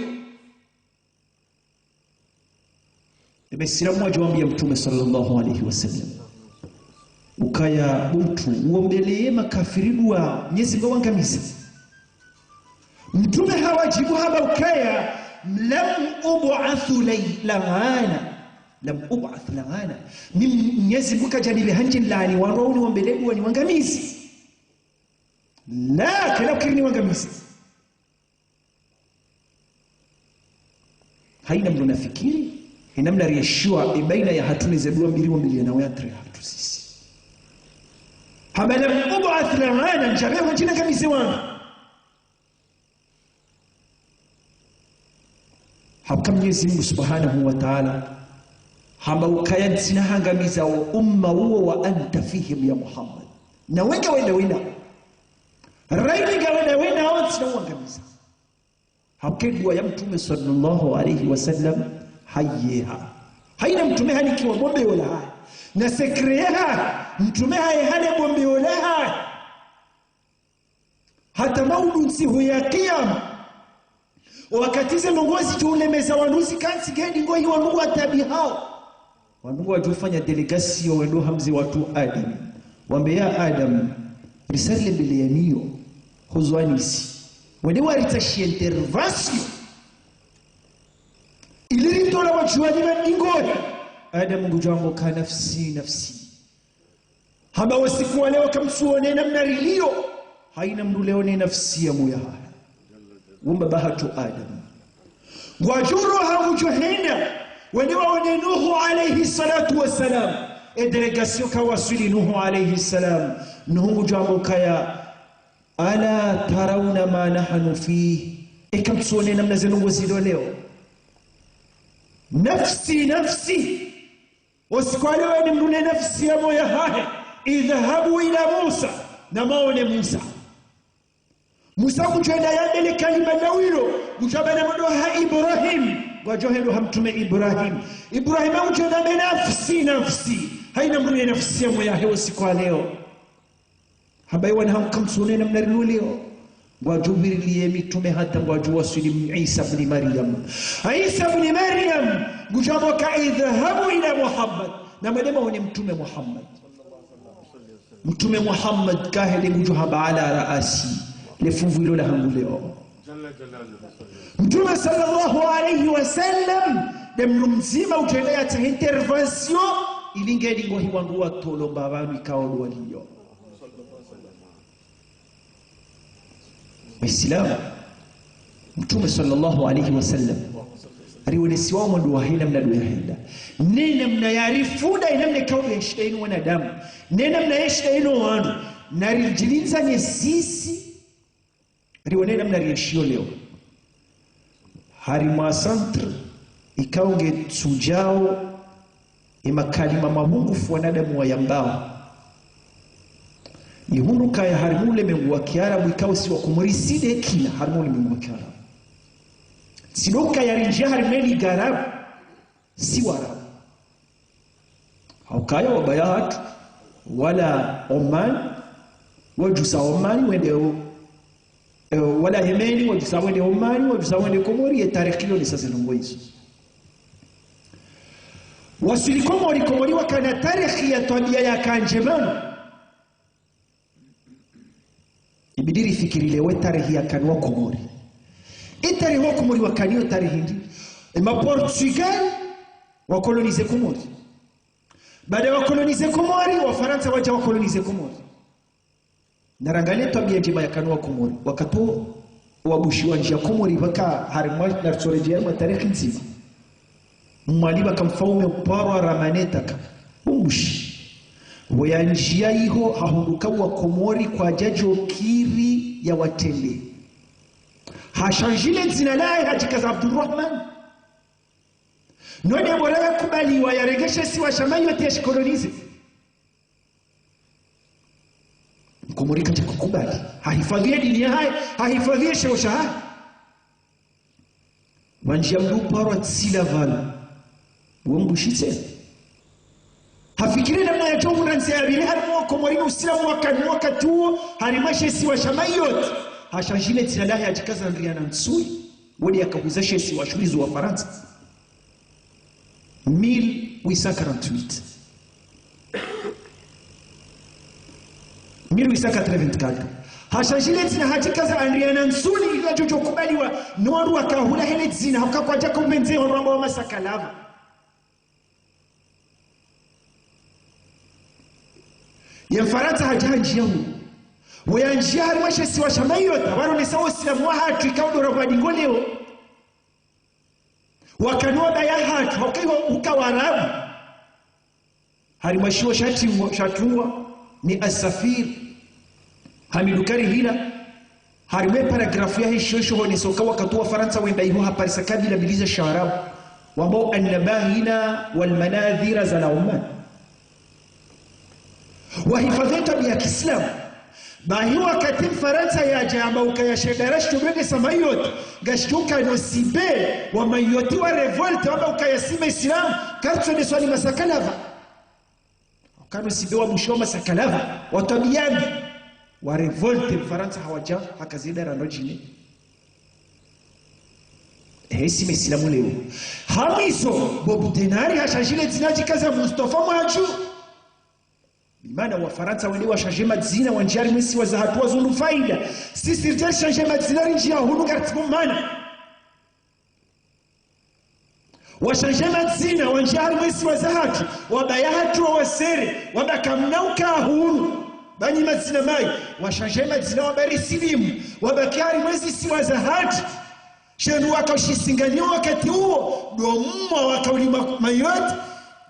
ye Misilamu wadja wambiya Mtrume swallallahu alayhi wa sallam ukaya, bo Mtrume, uombeleye makafiri dua, Mnyezi Mngu awangamize. Mtrume hawadjibu hamba ukaya, لم أبعث لعانا. لم أبعث لعانا. Mi Mnyezi Mngu kadjanipveha ndje nilani wandru wao niwaombelee dua niwangamize. La, kayina ukiri niwangamize. Hayina mndru nafikiri, Inamna rieshiwa, e baina yahatru ne ze dua mbili wo mbili ya nawe entre yahatru sisi. Hamba lam ub'ath la'anan, ndjapvehwa ndjina kamize wandru. Hauka Mwenyezi Mungu Subhanahu wa Ta'ala, hamba ukaya ntsina hangamiza wo umma uwo wa anta fihim ya Muhammad. Na we ngawe ndawe nawo. Raili ngawe ndawe nawo ntsina uwangamiza. Hauka e dua ya Mtrume swallallahu alayhi wa sallam hayeha. Haina mtrume hanikiwa bombeyo lahahe. Na secret yahahe, mtrume hayeha le bombeyo lahahe. Hata maudu ntsihu ya kiyama. Wakati ze ndrongo zidjo ulemeza wandru zikantsi ngedi ngohi wandru ngwataabihao. Wandru ngwadjo fanya délégation wendo hamze watru Adam. Wambe ya Adam, risalie mbele ya miyo, huzwanisi. Wende waritsahiye intervention. Ili ritowa wadjuwani wa ndingohi. Adam ngudjo wambo ka nafsi, nafsi. Hamba wo usiku wa leo kamtsuone namna riliyo. Haina mndru leo ne nafsi ya moyo wahahe. Wo mbaba hatru Adam. Ngwadjo roha ngudjo henda. Wende waone Nuhu alayhi salatu wa salam. E délégation kawaswili Nuhu alayhi salam. Nuhu ngudjo wambo kaya, ألا ترون ما نحن فيه. E kamtsuone namna ze ndrongo zilo leo. Nafsi, nafsi. Wo usiku wa leo eni mndru ne nafsi ya moyo wahahe. اذهبوا إلى موسى. Namwaone Musa. Musa ngudjo henda yambe le kalima lawilo. Ngudjo wamba namwendo ha Ibrahim. Ngwadjo hendo ha mtrume Ibrahim. Ibrahim ngudjo henda yambe nafsi, nafsi. Haina mndru ne nafsi ya moyo wahe wo usiku wa leo. Hamba iwana hangu kamtsuone namna rilo leo. Ngwadjo pvirilie mitrume hata ngwadjo waswili Isa ibn Maryam. Isa ibn Maryam, ngudjo wambo ka اذهبوا إلى محمد. Namwende mwaone mtrume Muhammad. Mtrume Muhammad kahele ngudjo hamba على رأسي. Le fuvu ilo lahangu leo. Mtrume swallallahu alayhi wa sallam, nde mndru mdzima udjo henda yatsahe intervention, ili ngedi ngohi wandru watolwe mbapvanu ikao ndo waliyo. Waislamu, Mtrume swallallahu alayhi wa sallam, rionesiwa mwendo wahe namna ndo yahenda. Ne namna yarifunda, e namna ikao ndo yashinda inu wanadamu. Ne namna yashinda inu wandru. Na ridjilindza ne sisi, rione namna rieshiyo leo. Harimwa centre, ikao ngetsudjao, e makalima mabungufu wanadamu wayambao. Nihundru kaya harimwa ulemengu wa kiarabu, ikao si wa Komori, si nde kina harimwa ulemengu wa kiarabu. Tsi ndo kaya rinjia harimwa e ligarabu, si warabu. Haukaya wabaya hatru, wala Oman, wadjusa Oman wende o, e, wala Yemeni, wadjusa wende Oman, wadjusa wende Komori, ye tarehi yonesa ze ndrongo izo. Waswili Komori, Komori wakana tarehi ya twabiya yaka ndje pvanu. Ibidi rifikiri leo e tarehi yakana wa Komori. E tarehi wa Komori wakana yo tarehi ndri? E ma Portugal wakolonize Komori. Baada ya wakolonize Komori, Wafarantsa wadja wakolonize Komori. Narangalie twabiya ndjema yakana wa Komori. Wakati wo Wabushi wandjia Komori pvaka harimwa, naritsoredjeya harimwa tarehi ndzima. Mwali pvaka mfaume uparwa Ramanetaka, Umbushi. Pvo yandjia iho hahundru ka Wakomori kwadjadjo kiri yawatrende. Hashandjile dzina lahe hadjikaza Abdurrahman. None bora yakubaliwa yarenge she isiwa sha Mayotte yashikolonize. Mkomori kadja kukubali. Hahifadhwi ye dini yahahe, hahifadhwi ye sheo shahahe. Pvandjia mndru uparwa Tsila pvanu. Wo Mbushi tsena. Hafikiri namna yadjo hundra ndzia ya pvili harimwa Wakomori no Usilamu wakana wakati uwo, harimwa she isiwa sha Mayotte. Hashandjile dzina lahe hadjikaza Andriantsuli. Wo nde yakahuza she isiwa shulizo Wafarantsa. Mille huit cent quarante-huit. Mille huit cent quatre-vingt-quatre. Hashandjile dzina hadjikaza Andriantsuli ili yadjodjo kubaliwa no wandru wakahula hele dzina, hauka kwadjaka upvendze wandru wamba wa masakalava. Ye Mfarantsa hadja handjia hu. Pvo yandjia harimwa she isiwa sha Mayotte, pvaronesa wo Usilamu wahatru ikao ndo rahwa dingo leo. Wakana wabaya hatru, hauka iwo uka Waarabu. Harimwa shiwo shatungwa, shatungwa ni Asafir Hamidu Karihina. Harimwa paragrafu yahe shiwo isho honesa uka wakati Wafarantsa wenda iho haparisa kabila mbili za Shiarabu, wambao Annabahina wal Manadhira za la Oman. Wahifadhwi twabiya ya kiislamu. Bahi wakati Mfarantsa yadja yamba ukaya shedara shitobwedesa Mayotte, ngashidjo ukana wo sibe wa Mayotte wa révolte, wamba ukaya si Maislamu, karitsondeswa ni masakalava. Ukana wo sibe wa mwisho wa masakalava, wa twabiya mbi, wa révolte, Mfarantsa hawadja, haka zedara ndo djine. Ehe, si Maislamu leo. Hamwiso, Bob Denard hashadjile dzina djikaza Mustafa Mwaju. Bimaana Wafarantsa wende washanje madzina wandjia harimwa ze isiwa zahatru wazundu faida. Sisi ridja rishanje madzina rindjia hunu ngaritsi bo maana. Washanje madzina wandjia harimwa ze isiwa zahatru, wabaya hatru wawasere, wamba kamna uka hunu. Ba nyi madzina mayi, washanje madzina wamba risilimu, wabaki harimwa ze isiwa zahatru. Shenu waka ushisingani wakati uwo, ndo mwa waka ulima Mayotte,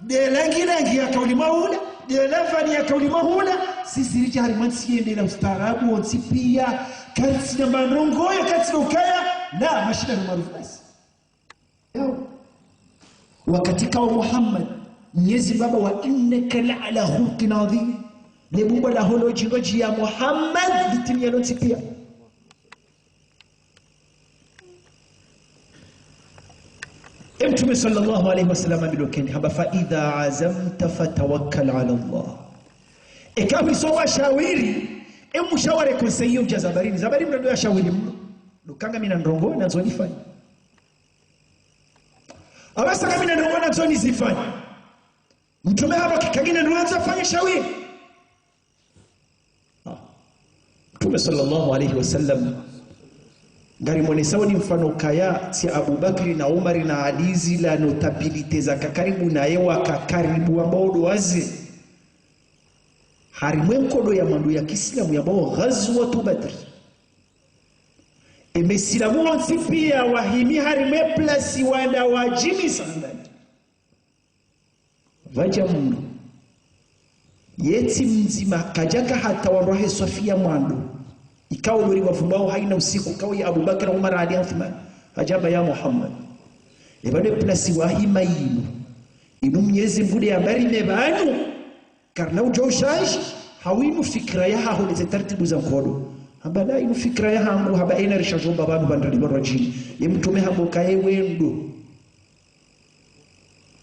nde langilangi yaka ulima hula, nde lavani yaka ulima hula, sisi ridja harimwa ntsi yende na ustaarabu wontsi piya, karitsina mandrongo ya karitsina ukaya, na mashindano marufu basi. Yao. Wakati kawo Muhammad, Mnyezi Mngu hamba wa innaka la'ala khuluqin adhim. Le bumbo laho lo djingodji ya Muhammad, litimiya lontsi piya. E Mtrume swallallahu alayhi wa sallam ambilwa ukaya, hamba, "Fa idha azamta fatawakkal ala Allah." Eka hwiso washawiri, e mshawara conseil yo udja zabarini. Zabari mndru ndo yashawiri mno. Ndo ukana ngamina ndrongo nandzo nifanye. Apvasa ngamina ndrongo nandzo nizifanye. Mtrume hamba, "Eka ngina ndrongo nandzo fanye shawiri." Ah. Mtrume swallallahu alayhi wa sallam, ngarimonesa wo ni mfano ukaya, tsi Abu Bakri na Umar na Ali zila notabilité zaka karibu naye waka karibu wambao ndo wazee. Harimwa e nkodo ya mwando ya kiislamu yambao Ghazwatu Badri. E Maislamu wontsi piya wahimi harimwa e plasi wanda wadjimisa handani. Pvadja mndru. Yetsi mdzima kadjaka hata wandru wahe swafu ya mwando. Ikao ndo ri wavumbao hayina usiku, ikao ya Abu Bakr, Umar, Ali, Uthman. Hadja hamba ya Muhammad. Epvanu e plasi wahima inu. Inu Mnyezi Mngu nde yamba rime pvanu. Karina udjo ushanji, hau inu fikira yahaho ne ze taratibu za nkodo. Hamba la inu fikira yahangu, hamba ena rishanjo mba pvanu pvandali pvanu wadjini. Ye Mtrume hamba ukaya wendo.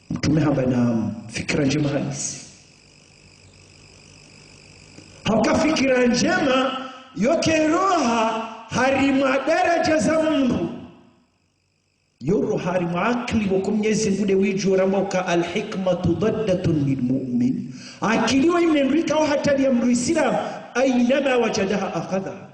Mtrume hamba naam, fikira ndjema halisi. Hauka fikira ndjema, yo keroha harimwa daraja za mndru. Yo roha harimwa akili, pvoko Mnyezi Mngu nde widjuo ramba uka al-hikmatu dhallatun lil mu'min. Akili wo ine ndru ikao hatwari ya mndru Islamu, aynama wajadaha akhadhaha.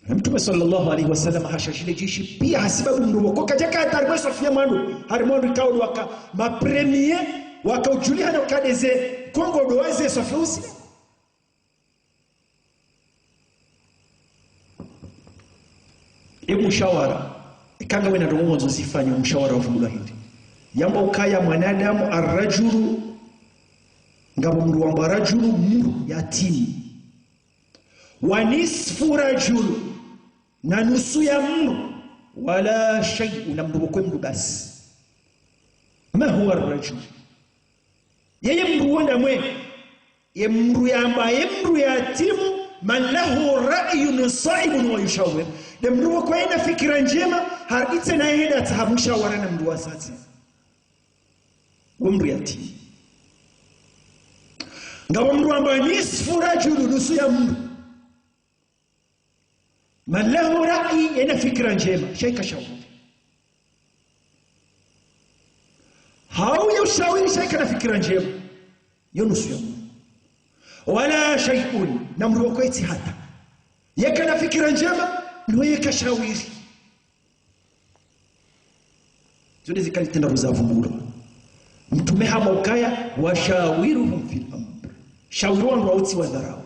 Mtrume swallallahu alayhi wa sallam hashashile djeshi piya hasibabu mndru pvoko kadjaka hata harimwa e swafu ya mwando, harimwa wandru ikao ndo waka ma premiers, waka udjulihana uka nde ze kongo ndo wazee swafu usi. E mshawara, ikao ngawena ndrongo ndzo zifanye, mshawara wa vumulwa hindri. Yamba ukaya mwanadamu arrajulu, ngapvo mndru wambwa rajulu, mndru yatimu. Wa nisfu rajulu, na nusu ya mndru, wala shay'un, na mndru pvoko mndru basi. Ma huwa rajulu. Yeye mndru wo nda mwe, ye mndru yamba, ye mndru yatimu, man lahu ra'yun sa'ibun wa yushawir. Nde mndru pvoko yena fikira ndjema, hari tsena yenda tsaha mshawara na mndru wa satsi. Wo mndru yatimu. Ngapvo mndru wambwa nisfu rajulu, nusu ya mndru. Man lahu ra'i, yena fikira ndjema, sha yeka shawiri. Hau yo shawiri sha yeka na fikira ndjema, yo nusu ya mndru. Wala shay'un, na mndru pvoko yetsi hata. Yeka na fikira ndjema, no yeka shawiri. Zo nde zikali tenda ruzavu mbulo. Mtrume hamba ukaya, "Wa shawiruhum fil amr." Shawiri wandru wao tsi wadharau.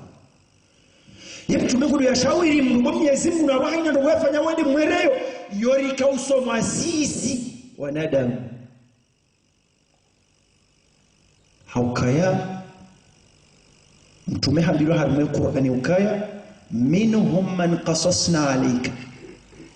Ye Mtrume ngudjo ya shawiri mndru pvo Mnyezi Mngu na wahaina ndo wefanya wende mwereyo. Yo rika usomwa sisi wanadamu. Haukaya, Mtrume hambilwa harimwa ye Kur'ani ukaya, "Minhum man qasasna alayka."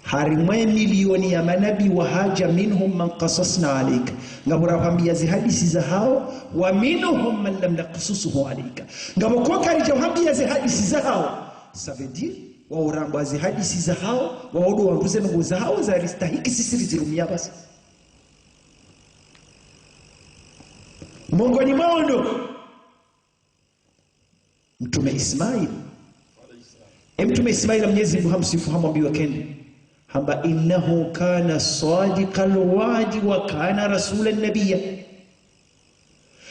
Harimwa ye miliyoni ya manabi wahaja, "Minhum man qasasna alayka." Ngapvo rahwambia ze hadisi zahawo, "Wa minhum man lam naqsushu alayka." Ngapvo ko karija hwambia ze hadisi zahawo. Ça veut dire, wao rambwa ze hadisi zahawo, wao ndo wandru ze ndrongoo zahawo, zaristahiki sisi rizirumia basi. Mongoni mwawo ndo Mtrume Ismail. E Mtrume Ismail Mnyezi Mngu hamsifu hamwambia kende. Hamba, "Innahu kana sadiqal wa'di wa kana rasulan nabiyya."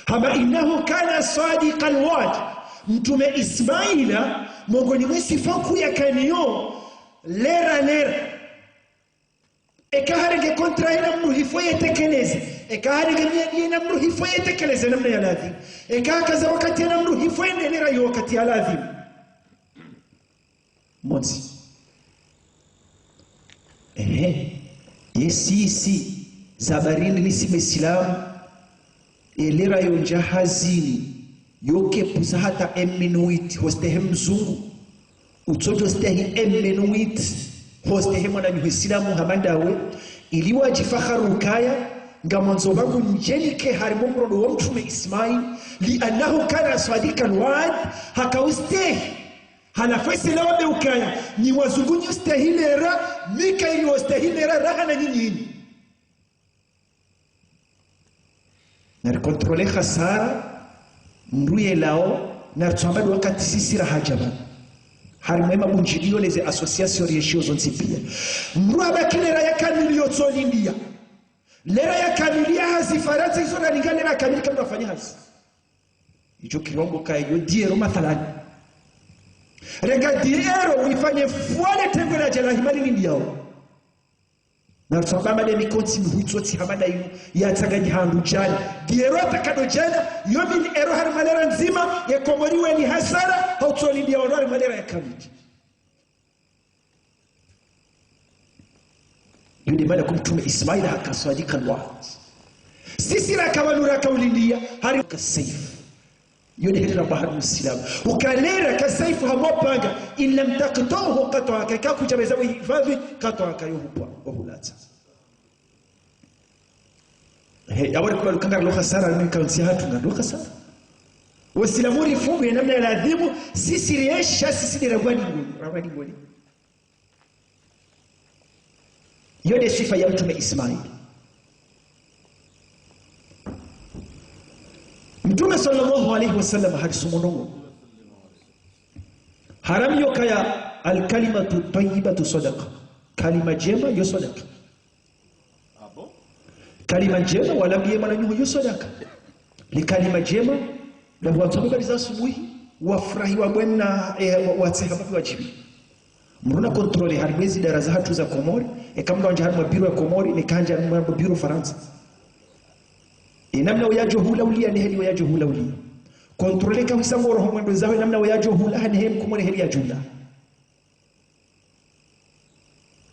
Hamba, "Innahu kana sadiqal wa'di." Mtrume Ismaila, mongoni mwe sifa nkuu yakanayo, lera lera. Eka harenge kontra yena mdru hifo yetekeleze. Eka harenge miadi yena mdru hifo yetekeleze namna ya ladhimu. Eka hakaza wakati yena mdru hifo yendelera yo wakati ya ladhimu. Montsi. Ehe. Ye sisi, za barindi ni sisi Maislamu. Elera yo ndja hazini, yo kepusa hata e minuit, hostehi mzungu. Utsodjo stehi e minuit, hostehi mwananyaho Isilamu hama ndawe, ili wadjifahari ukaya, ngamwandzo pvangu ndjenike harimwa mrondo wa Mtrume Ismail, li annahu kana swadikal wa'd, haka ustehi. Halafu ese lawa be ukaya, nyi wazungu nyi ustehi lera, mi ka nyi ustehi lera, raha na nyinyi. Nari contrôler hasara, mdru yelao, nari tsamba ndo wakati sisi rahaja pvanu. Harimwa ye mabundjiliyo ne ze association rieshiyo zontsi pia. Mdru habaki lera ya kamili yo tsolindia. Lera ya kamili ya hazi Farantsa izo ralinga lera ya kamili kamdru afanya hazi. Ijo kirongo ka iyo dix euros mathalani. Renga dix euros uifanye fwale tengwe la jela himali lindiyao. Na rutsamba made mikontsi mihutso tsi hamada inu, ya tsanganyi handru djana. Dix euros takado djana, yo mille euros harimwa lera ndzima, ye Komori weni hasara, hautsolindia wano harimwa lera ya kamili. Yo nde mana ko Mtrume Ismaila haka swadikal wa'd. Sisi raka pvanu raka ulindia, hari ka safe. Yo nde heli ramba hari Musilamu. Uka lera ka safe hamwa panga, in lam taqta'hu qata'aka, eka kudja beza we hifadhwi, qata'aka yo hupva, wo hulatsa. He, yawari kubaluka ngarilo hasara, mimi kaunsi hatru ngarilo hasara. Wasilamu rifungu ye namna ya ladhimu, sisi riesha, sisi nde ragwani ngoni, ragwani ngoni. Yo nde swifa ya Mtrume Ismail. Mtrume sallallahu alayhi wa sallam hari sumu ndrongo. Harambiya ukaya, "Al-kalimatu tayyibatu sadaqa." Kalima ndjema yo sadaqa. Kalima ndjema, walambiye mwananyaho yo sadaqa. Li kalima ndjema, ndapvo watsobe bari za asubuhi, wafurahi wabwena, eh, wa-, watseha mafi wadjibi. Mdru na contrôler harimwa ezi dara zahatru za Komori, eka mdru andja harimwa biro ya Komori, neka andja harimwa biro Farantsa. E namna uyadjo hula uliya, ne heli uyadjo hula uliya. Contrôler ka wisa ngoro ho mwendo zaho, e namna uyadjo hula, ha ne he Mkomori heli yadjo hula.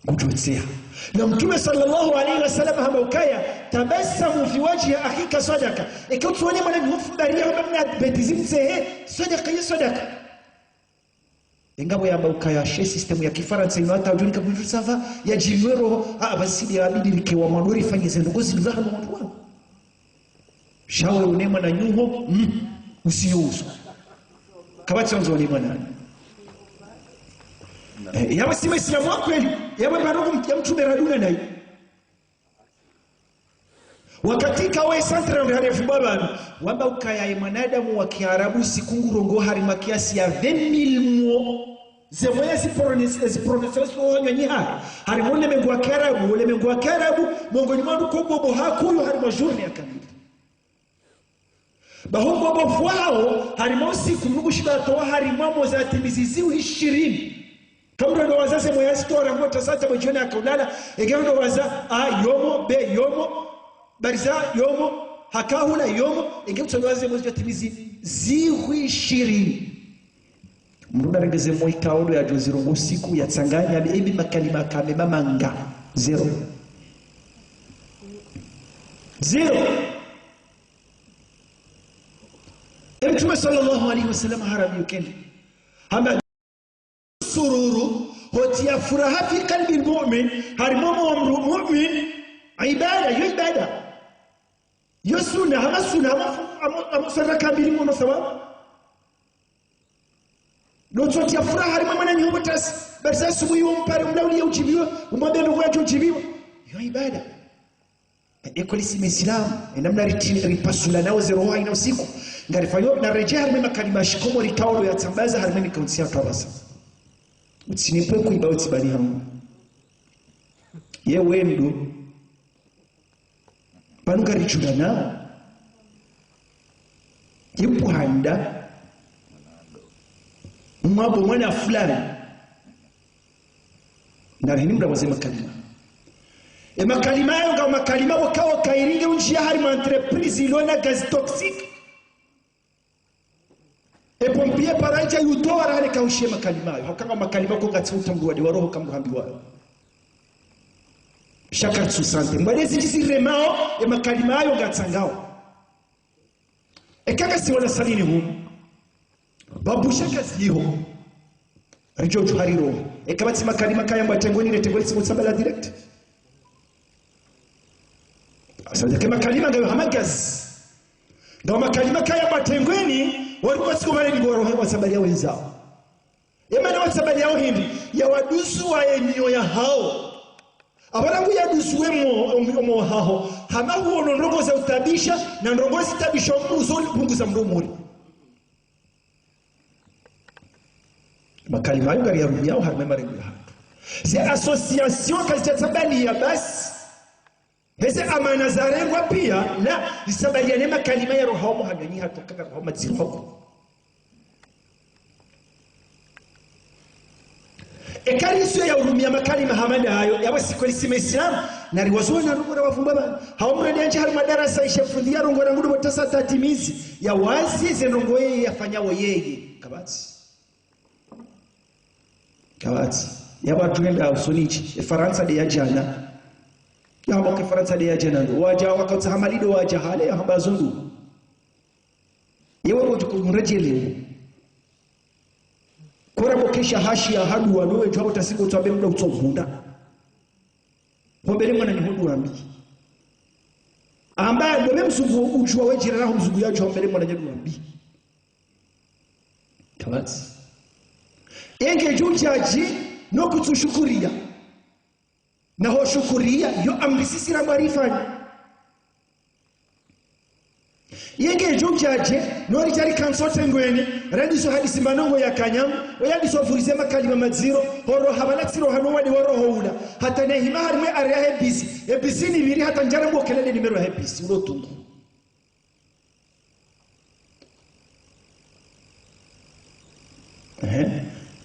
Kudjotseha. Na Mtrume sallallahu alayhi wa sallam hamba ukaya, "Tabassamu fi wajhi akhika sadaqa." Eka utsone mwananyaho mfumbariya hamba mna bêtise mtsehe, sadaqa ye sadaqa. Engapvo yamba ukaya she système ya Kifarantsa inu hata udjoni kabudju sava, ya djinwe roho, a, basi nde yabidi rike wa mwando rifanye ze ndrongo zinu za hanu wandru wanu. Sha we une mwananyaho, mm, usiyo uso. Kapvatsi wandzo une mwananyaho. Eh, yawe si Musilamu wa kweli, yawe barogo ya Mtrume raduna nayi. Wakati kawe centre ndare fumba pvanu, wamba ukaya ye mwanadamu wa Kiarabu siku ngurongoa harimwa kiasi ya vingt mille mots. Ze mots ya zi prononce-, zi prononce so wanywa nyiha. Harimwa ulemengu wa Kiarabu, ulemengu wa Kiarabu, mongoni mwa ndru ko bobo hakuyo harimwa journée ya kamili. Baho bobo fwao, harimwa usiku, mdru ngushindo atowa harimwa mots za timizi zihwi shirini. Kamdru ndo waza ze mots ya zitora ngo tasata bo djoni hakaulala, enge ndo waza A yomo, B yomo, bariza yomo, hakahula yomo, enge mtsondo waza ze mots za timizi zihwi shirini. Mdru narenge ze mots ikao ndo yadjo zirongoa usiku, yatsanganya, be ebi makalima kame mamanga. Zéro. Zéro. Ye Mtrume swallallahu alayhi wa sallam harambia ukaya, hamba sururu, hutria furaha fi qalbi al-mu'min, harimwa moyo wa mdru mu'min, ibada, yo ibada. Yo sunna, hama sunna, hama fu-, hama, hama swala raka mbili mwono thawabu. Ndo utria furaha harimwa mwananyaho botasi. Bariza asubuhi umpare, umlaulie udjibiwa, umwambie ndrongoo yadjo udjibiwa. Yo ibada. Eka lisi Misilamu, ye namna ritsi-, ripasula nawo ze roho hayina usiku. Ngarifanyo, naredjei harimwa ye makalima ya shikomori rikao ndo yatsambaza harimwa ye mikaunsi ya twabasa. Utsinipve kuiba utsibani hangu. Ye wendo. Pvanu ngaridjulana. Ye mpuhanda. Mwabo mwana fulani. Nari hini mdru waze makalima. Ye makalima yayo nga makalima waka waka iringe undjia harimwa entreprise ilona gaz toxique. Ye pompier para idja yutowa raha neka ushiye makalima yayo. Hauka nga makalima ko ngatsi utambuwa de wa roho kambuhambiwayo. Shakar su santé. Mbwade zindji ziremao, ye makalima yayo ngatsangao. Eka ngasi wala salini hu. Babu shaka ziho. Ridjo djuha riro. Eka pvatsi makalima kayambwa tengweni, ne tengweni tsi mutsabala direct. Asa ndeke makalima ngayo hama gaz. Ndo makalima kayambwa tengweni, wari kwa siku vale ni ngoro wa sababu ya wenzao. Ye mana wa sababu yao hindri, ya wadusu wa ye nyo yahao. Apvo rangu yadusu we mo, omo, omo haho. Hama huono ndrongoo za utabisha, na ndrongoo zitabisha mdru zo lipunguza mdru muri. Makalima yayo ngari yarumiao harimwa ye marengo yahatru. Ze association kazitsabaliya basi. Heze amana zarengwa pia, na zisabaliya ne makalima ya rohao muhanyanyi hatru kaka rohao madziro hao. Eka ritso ya urumia makalima hama ndayo, ya wasi kweli si Misilamu, nari wazo na ndrongoo ra wavumba ba. Hau mrende yandje harimwa darasa ishe fundi ya rongoo ra ngudo botasa tatimizi, ya wazi ze ndrongoo yeye yafanyao yeye. Kapvatsi. Kapvatsi. Ya pvatsu henda usoni tsi. Ye Farantsa de ya djana. Ya hamba ke Farantsa de ya djana ndo. Wadja wakautsa hama lido wadja hale ya hamba zo ndo. Ye waro tuku mredjelewo. Kora bo kesha hashi ya hadu wa nowe djuwa bo tasi bo tsabe mdru utsovunda. Hombele mwananyaho dua mbi. Amba ndo be mzungu udjuwa we jirani yaho mzungu yadjuwa hombele mwananyaho dua mbi. Kapvatsi. Yenge djudjadji no kutsushukuriya. Na ho shukuriya, yo amrisisira mba rifanye. Yenge djudjadje, no ridja rikantsi tengweni, radiso hadisi mba ndrongoo ya kanyamu, we yadiso vurize makalima madziro, ho roha pvala tsi roha no wadi wa roho ula. Hata nehima harimwa ye ari yahe bisi, ye bisi ni pviri hata ndjara mbo kelele nimero yahe bisi, ulo tungu. Ehe.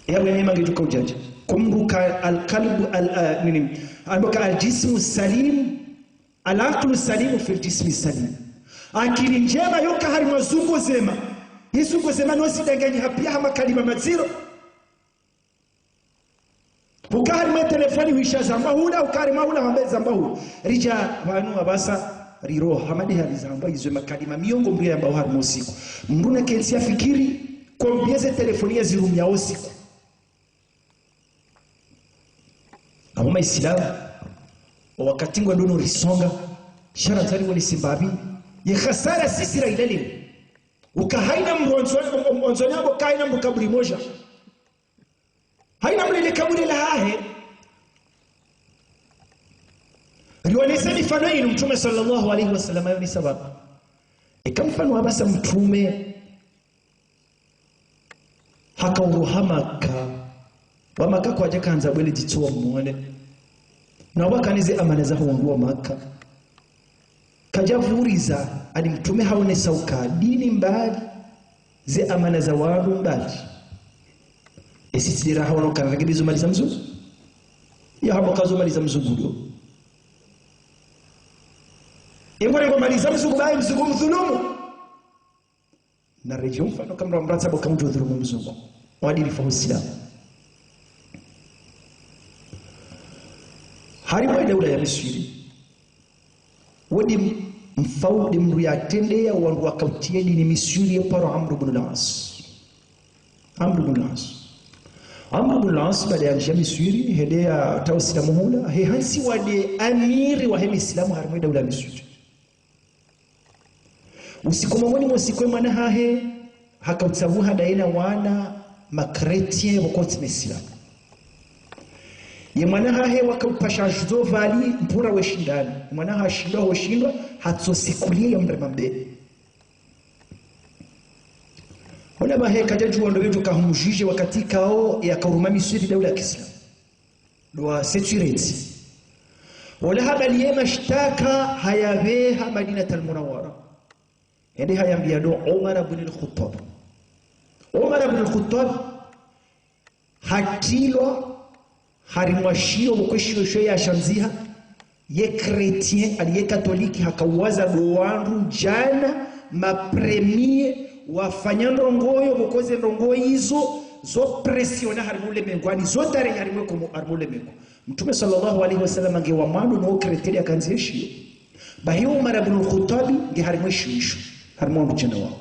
Yawe ni mange djuka udjadja. Kumbuka al-qalbu al-, ah, nini? Ambuka al-jismu salim, al-aqlu salim fil jismi salim. Akili ndjema yoka harimwa zungo zema. Ye zungo zema no zidanganyiha pia ha makalima madziro. Huka harimwa ye telefoni hwisha zamba hula, huka harimwa hula hambe zamba hula. Ridja pvanu apvasa riro, hama de hali zamba izo ye makalima miyongo mdru yayambao harimwa usiku. Mdru nakentsi yafikiri, combien ze telefoni yazirumiao usiku. Abo Misilamu, o wakati ngwendo no risonga, sha ra ndzari woni si mbapvi, ye khasara sisi ra ilele. Uka hayina mdru ondzo, ondzo nyambo ka hayina mdru kaburi moja. Hayina mdru le kaburi lahahe. Riwonese mifano yinu Mtrume swallallahu alayhi wa sallam yawonesa pvanu. Eka mfano apvasa Mtrume haka uroha Maka, wa Maka kwadja kandza bwele dzitso wamwone. Na wakanize amana zaho wandru wa Maka. Kadja vuriza, ani Mtrume hawonesa uka dini mbali, ze amana za wandru mbali. Esi tsi de raha wono kana renge bizo mali za mzungu. Ya hamba kazo mali za mzungu do. Engo rengo mali za mzungu, bayi mzungu mdhulumu. Na redjeyi mfano kamra mratsa bo kamdjo dhulumu mzungu. Wadilifu wa Usilamu. Harimwa daula ya Misri, wo nde mfaume, nde mndru yatrendeya wandru wakautsi ye dini Misri, ye paro Amru bin al-As. Amru bin al-As. Amru bin al-As, baada ya ndjia Misri, hende yatsaha usilamu hula, he hantsiwa nde amiri wahe misilamu harimwa daula ya Misri. Usiku mongoni mwa siku ye mwana hahe, hakautsaha hadaye na wana makretien wokotsi misilamu. Ye mwana hahe wakaupasha juzo vali mpura weshindani. Ye mwana hashindwa, hoshindwa, hatsosikuliye ya mrema mbe. Ona bahe kadjadjuwa ndo bedjo kahumjuje wakati kao yakauruma Misri daula ya kisilamu. Ndo wa sécurité. Ola habaliye mashtaka hayapveha Madinatul Munawwara. Hende hayambiya ndo Umar bin al-Khattab. Umar bin al-Khattab hatrilwa harimwa shiyo, pvoko shiyo sho yashandziha, ye chrétien, ali ye katoliki, hakauwaza ndo wandru djana, ma premiers, wafanya ndrongo yo, pvoko ze ndrongo izo, zo pressiona harimwa ulemengu, ani zo tarehi harimwa komo, harimwa ulemengu. Mtrume swallallahu alayhi wa sallam nge wa mwando no chrétien yakandzi ye shiyo. Bahi Umar bin al-Khattab nge harimwa shiyo isho, harimwa wandru djana wao.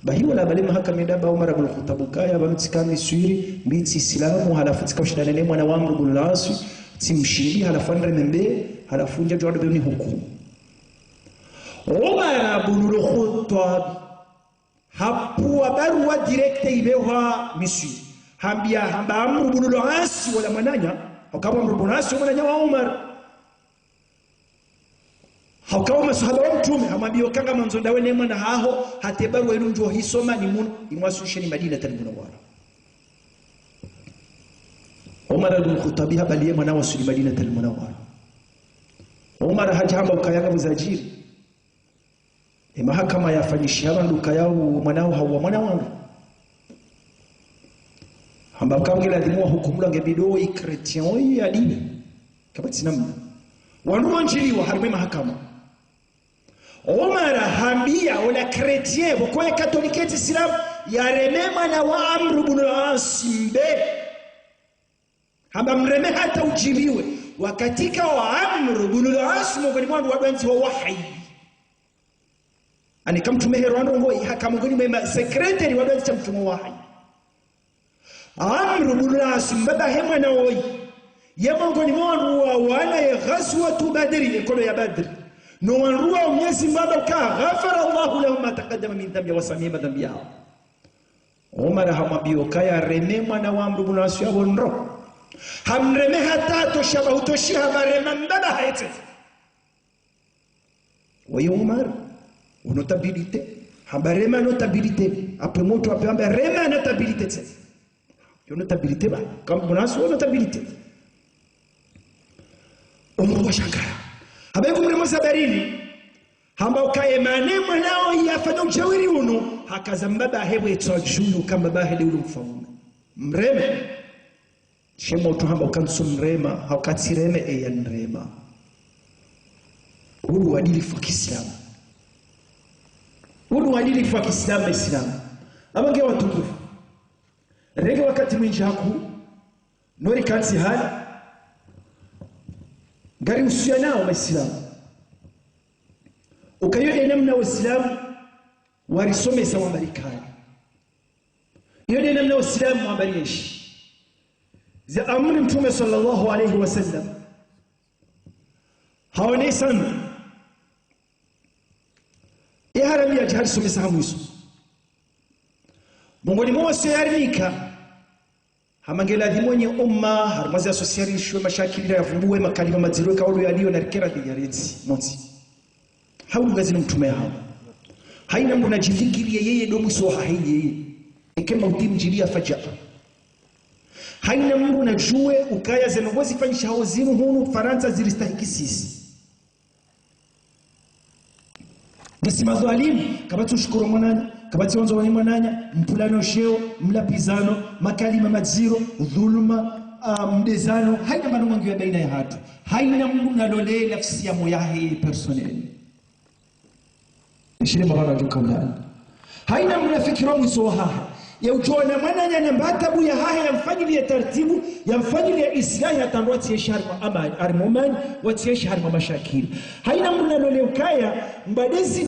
Bahi wala habaliye mahakama yenda ba Umar bin al-Khattab ukaya, pvanu tsika Misri, mi tsi isilamu, halafu tsika ushindana ne mwana wa Amru bin al-As, tsimshindi, halafu nreme mbe, halafu ndjadjuwa ndo be unihukumu. Umar bin al-Khattab hapvuwa baruwa direct ipvehwa Misri. Hambiya, hamba Amru bin al-As wola mwananya, hauka Amru bin al-As mwananya wa Umar. Hauka wo maswahaba wa Mtrume, hamwambiya ukaya ngamwandzo ndawe ne mwana haho, hata ye baruwa inu ndjo hisoma ni munu, imwaswilishe ni Madinatul Munawwara. Umar bin Khattabi habaliye mwana waswili Madinatul Munawwara. Umar hadja hamba ukaya ngapvo zadjiri. Ye mahakama yafanyishiha pvanu ukaya wo mwana wo hauwa mwana wangu. Hamba ukaya nge ladhimu wahukumulwa nge bidi wo i chrétien wo yadini. Kapvatsi namna. Wandru wandjiliwa harimwa ye mahakama. Umar hambiya ola chrétien, pvoko ye katoliki ye tsi isilamu, yareme mwana wa Amru bin al-As mbe. Hamba mreme hata udjibiwe. Wakati kao Amru bin al-As mongoni mwa wandru wadwandziha wo wahayi. Ani ka Mtrume hero ndrongo, haka mongoni mwa ma secrétaire wadwandziha Mtrume wo wahayi. Amru bin al-As, mbaba he mwana woyi, ye mongoni mwa wandru wawana ye Ghazwatu Badri, ye nkodo ya Badri. No wandru wa Mwenyezi Mungu hamba ukaya, غفر الله له ما تقدم من ذنبه, wasamihi madhambi yawo. Umar hamwambiya ukaya reme mwana wa Amru bin al-As yapvo ndro. Hamreme hata hatosha ba hutoshiha, hamba rema mbaba hahe tse. Woyi Umar, wo notabilité. Hamba rema notabilité. Apve mutru apve hamba rema notabilité tse. Yo notabilité ba. Ka Amru bin al-As wo notabilité. Umar washangara. Hamba ye kumrema sababu ni. Hamba ukaya ye mane mwana wo yafanya udjawiri unu. Hakaza mbaba hahe pvwetswa djuu uka mbaba hahe nde ulo mfaume. Mreme. She mutru hamba uka ntsu mrema, hauka tsi reme, eya nrema. Unu uadilifu wa kisilamu. Unu uadilifu wa kisilamu, isilamu. Amba nge watukufu. Renge wakati mwindji hakuu, no rikantsi hali, ngari usuyanao masilamu. Ukaya yo nde namna wo isilamu warisomesa wamba rikaye. Yo nde namna wo isilamu wamba rienshi. Za amri Mtrume swallallahu alayhi wa sallam haonesa. Ye haramiya dje harisomesa ha mwiso. Mongoni mwa wasiya yarinika, hamba nge ladhimu wenye umma, harimwa ze association, mashakili yavumbuwe, makalima madziro, kaulu yaliyo na rikera dhi yarentsi, montsi. Hau ngazinu Mtrume yahawo. Hayina mndru nadjifikiriye yeye ndo mwiso wahahe yeye. Eka mauti yamdjiliya fajaa. Hayina mndru nadjuwe ukaya ze ndrongo zifanyishihao zinu hunu Farantsa ziristahiki sisi. Ngasi madhwalimu, kapvatsi ushukuru mwananya, kapvatsi wandzo wani mwananya, mpvulano sheo, mlapvizano, makalima madziro, dhuluma, ah, mbezano, hayina mba ndrongo ngiyo ya bayina yahatru. Hayina mndru nalole nafsi ya moyo yahe personnel. Nishile mabana djuka ulani. Hayina mndru nafikiri wo mwiso wahahe. Ye udjo ona mwananya na mba tabu yahahe yamfanyiliye tartibu, yamfanyiliye islahi hata ndo watsiyeshi harimwa amani, harimwa amani, watsiyeshi harimwa mashakili. Haina mndru nalole ukaya, mbadezi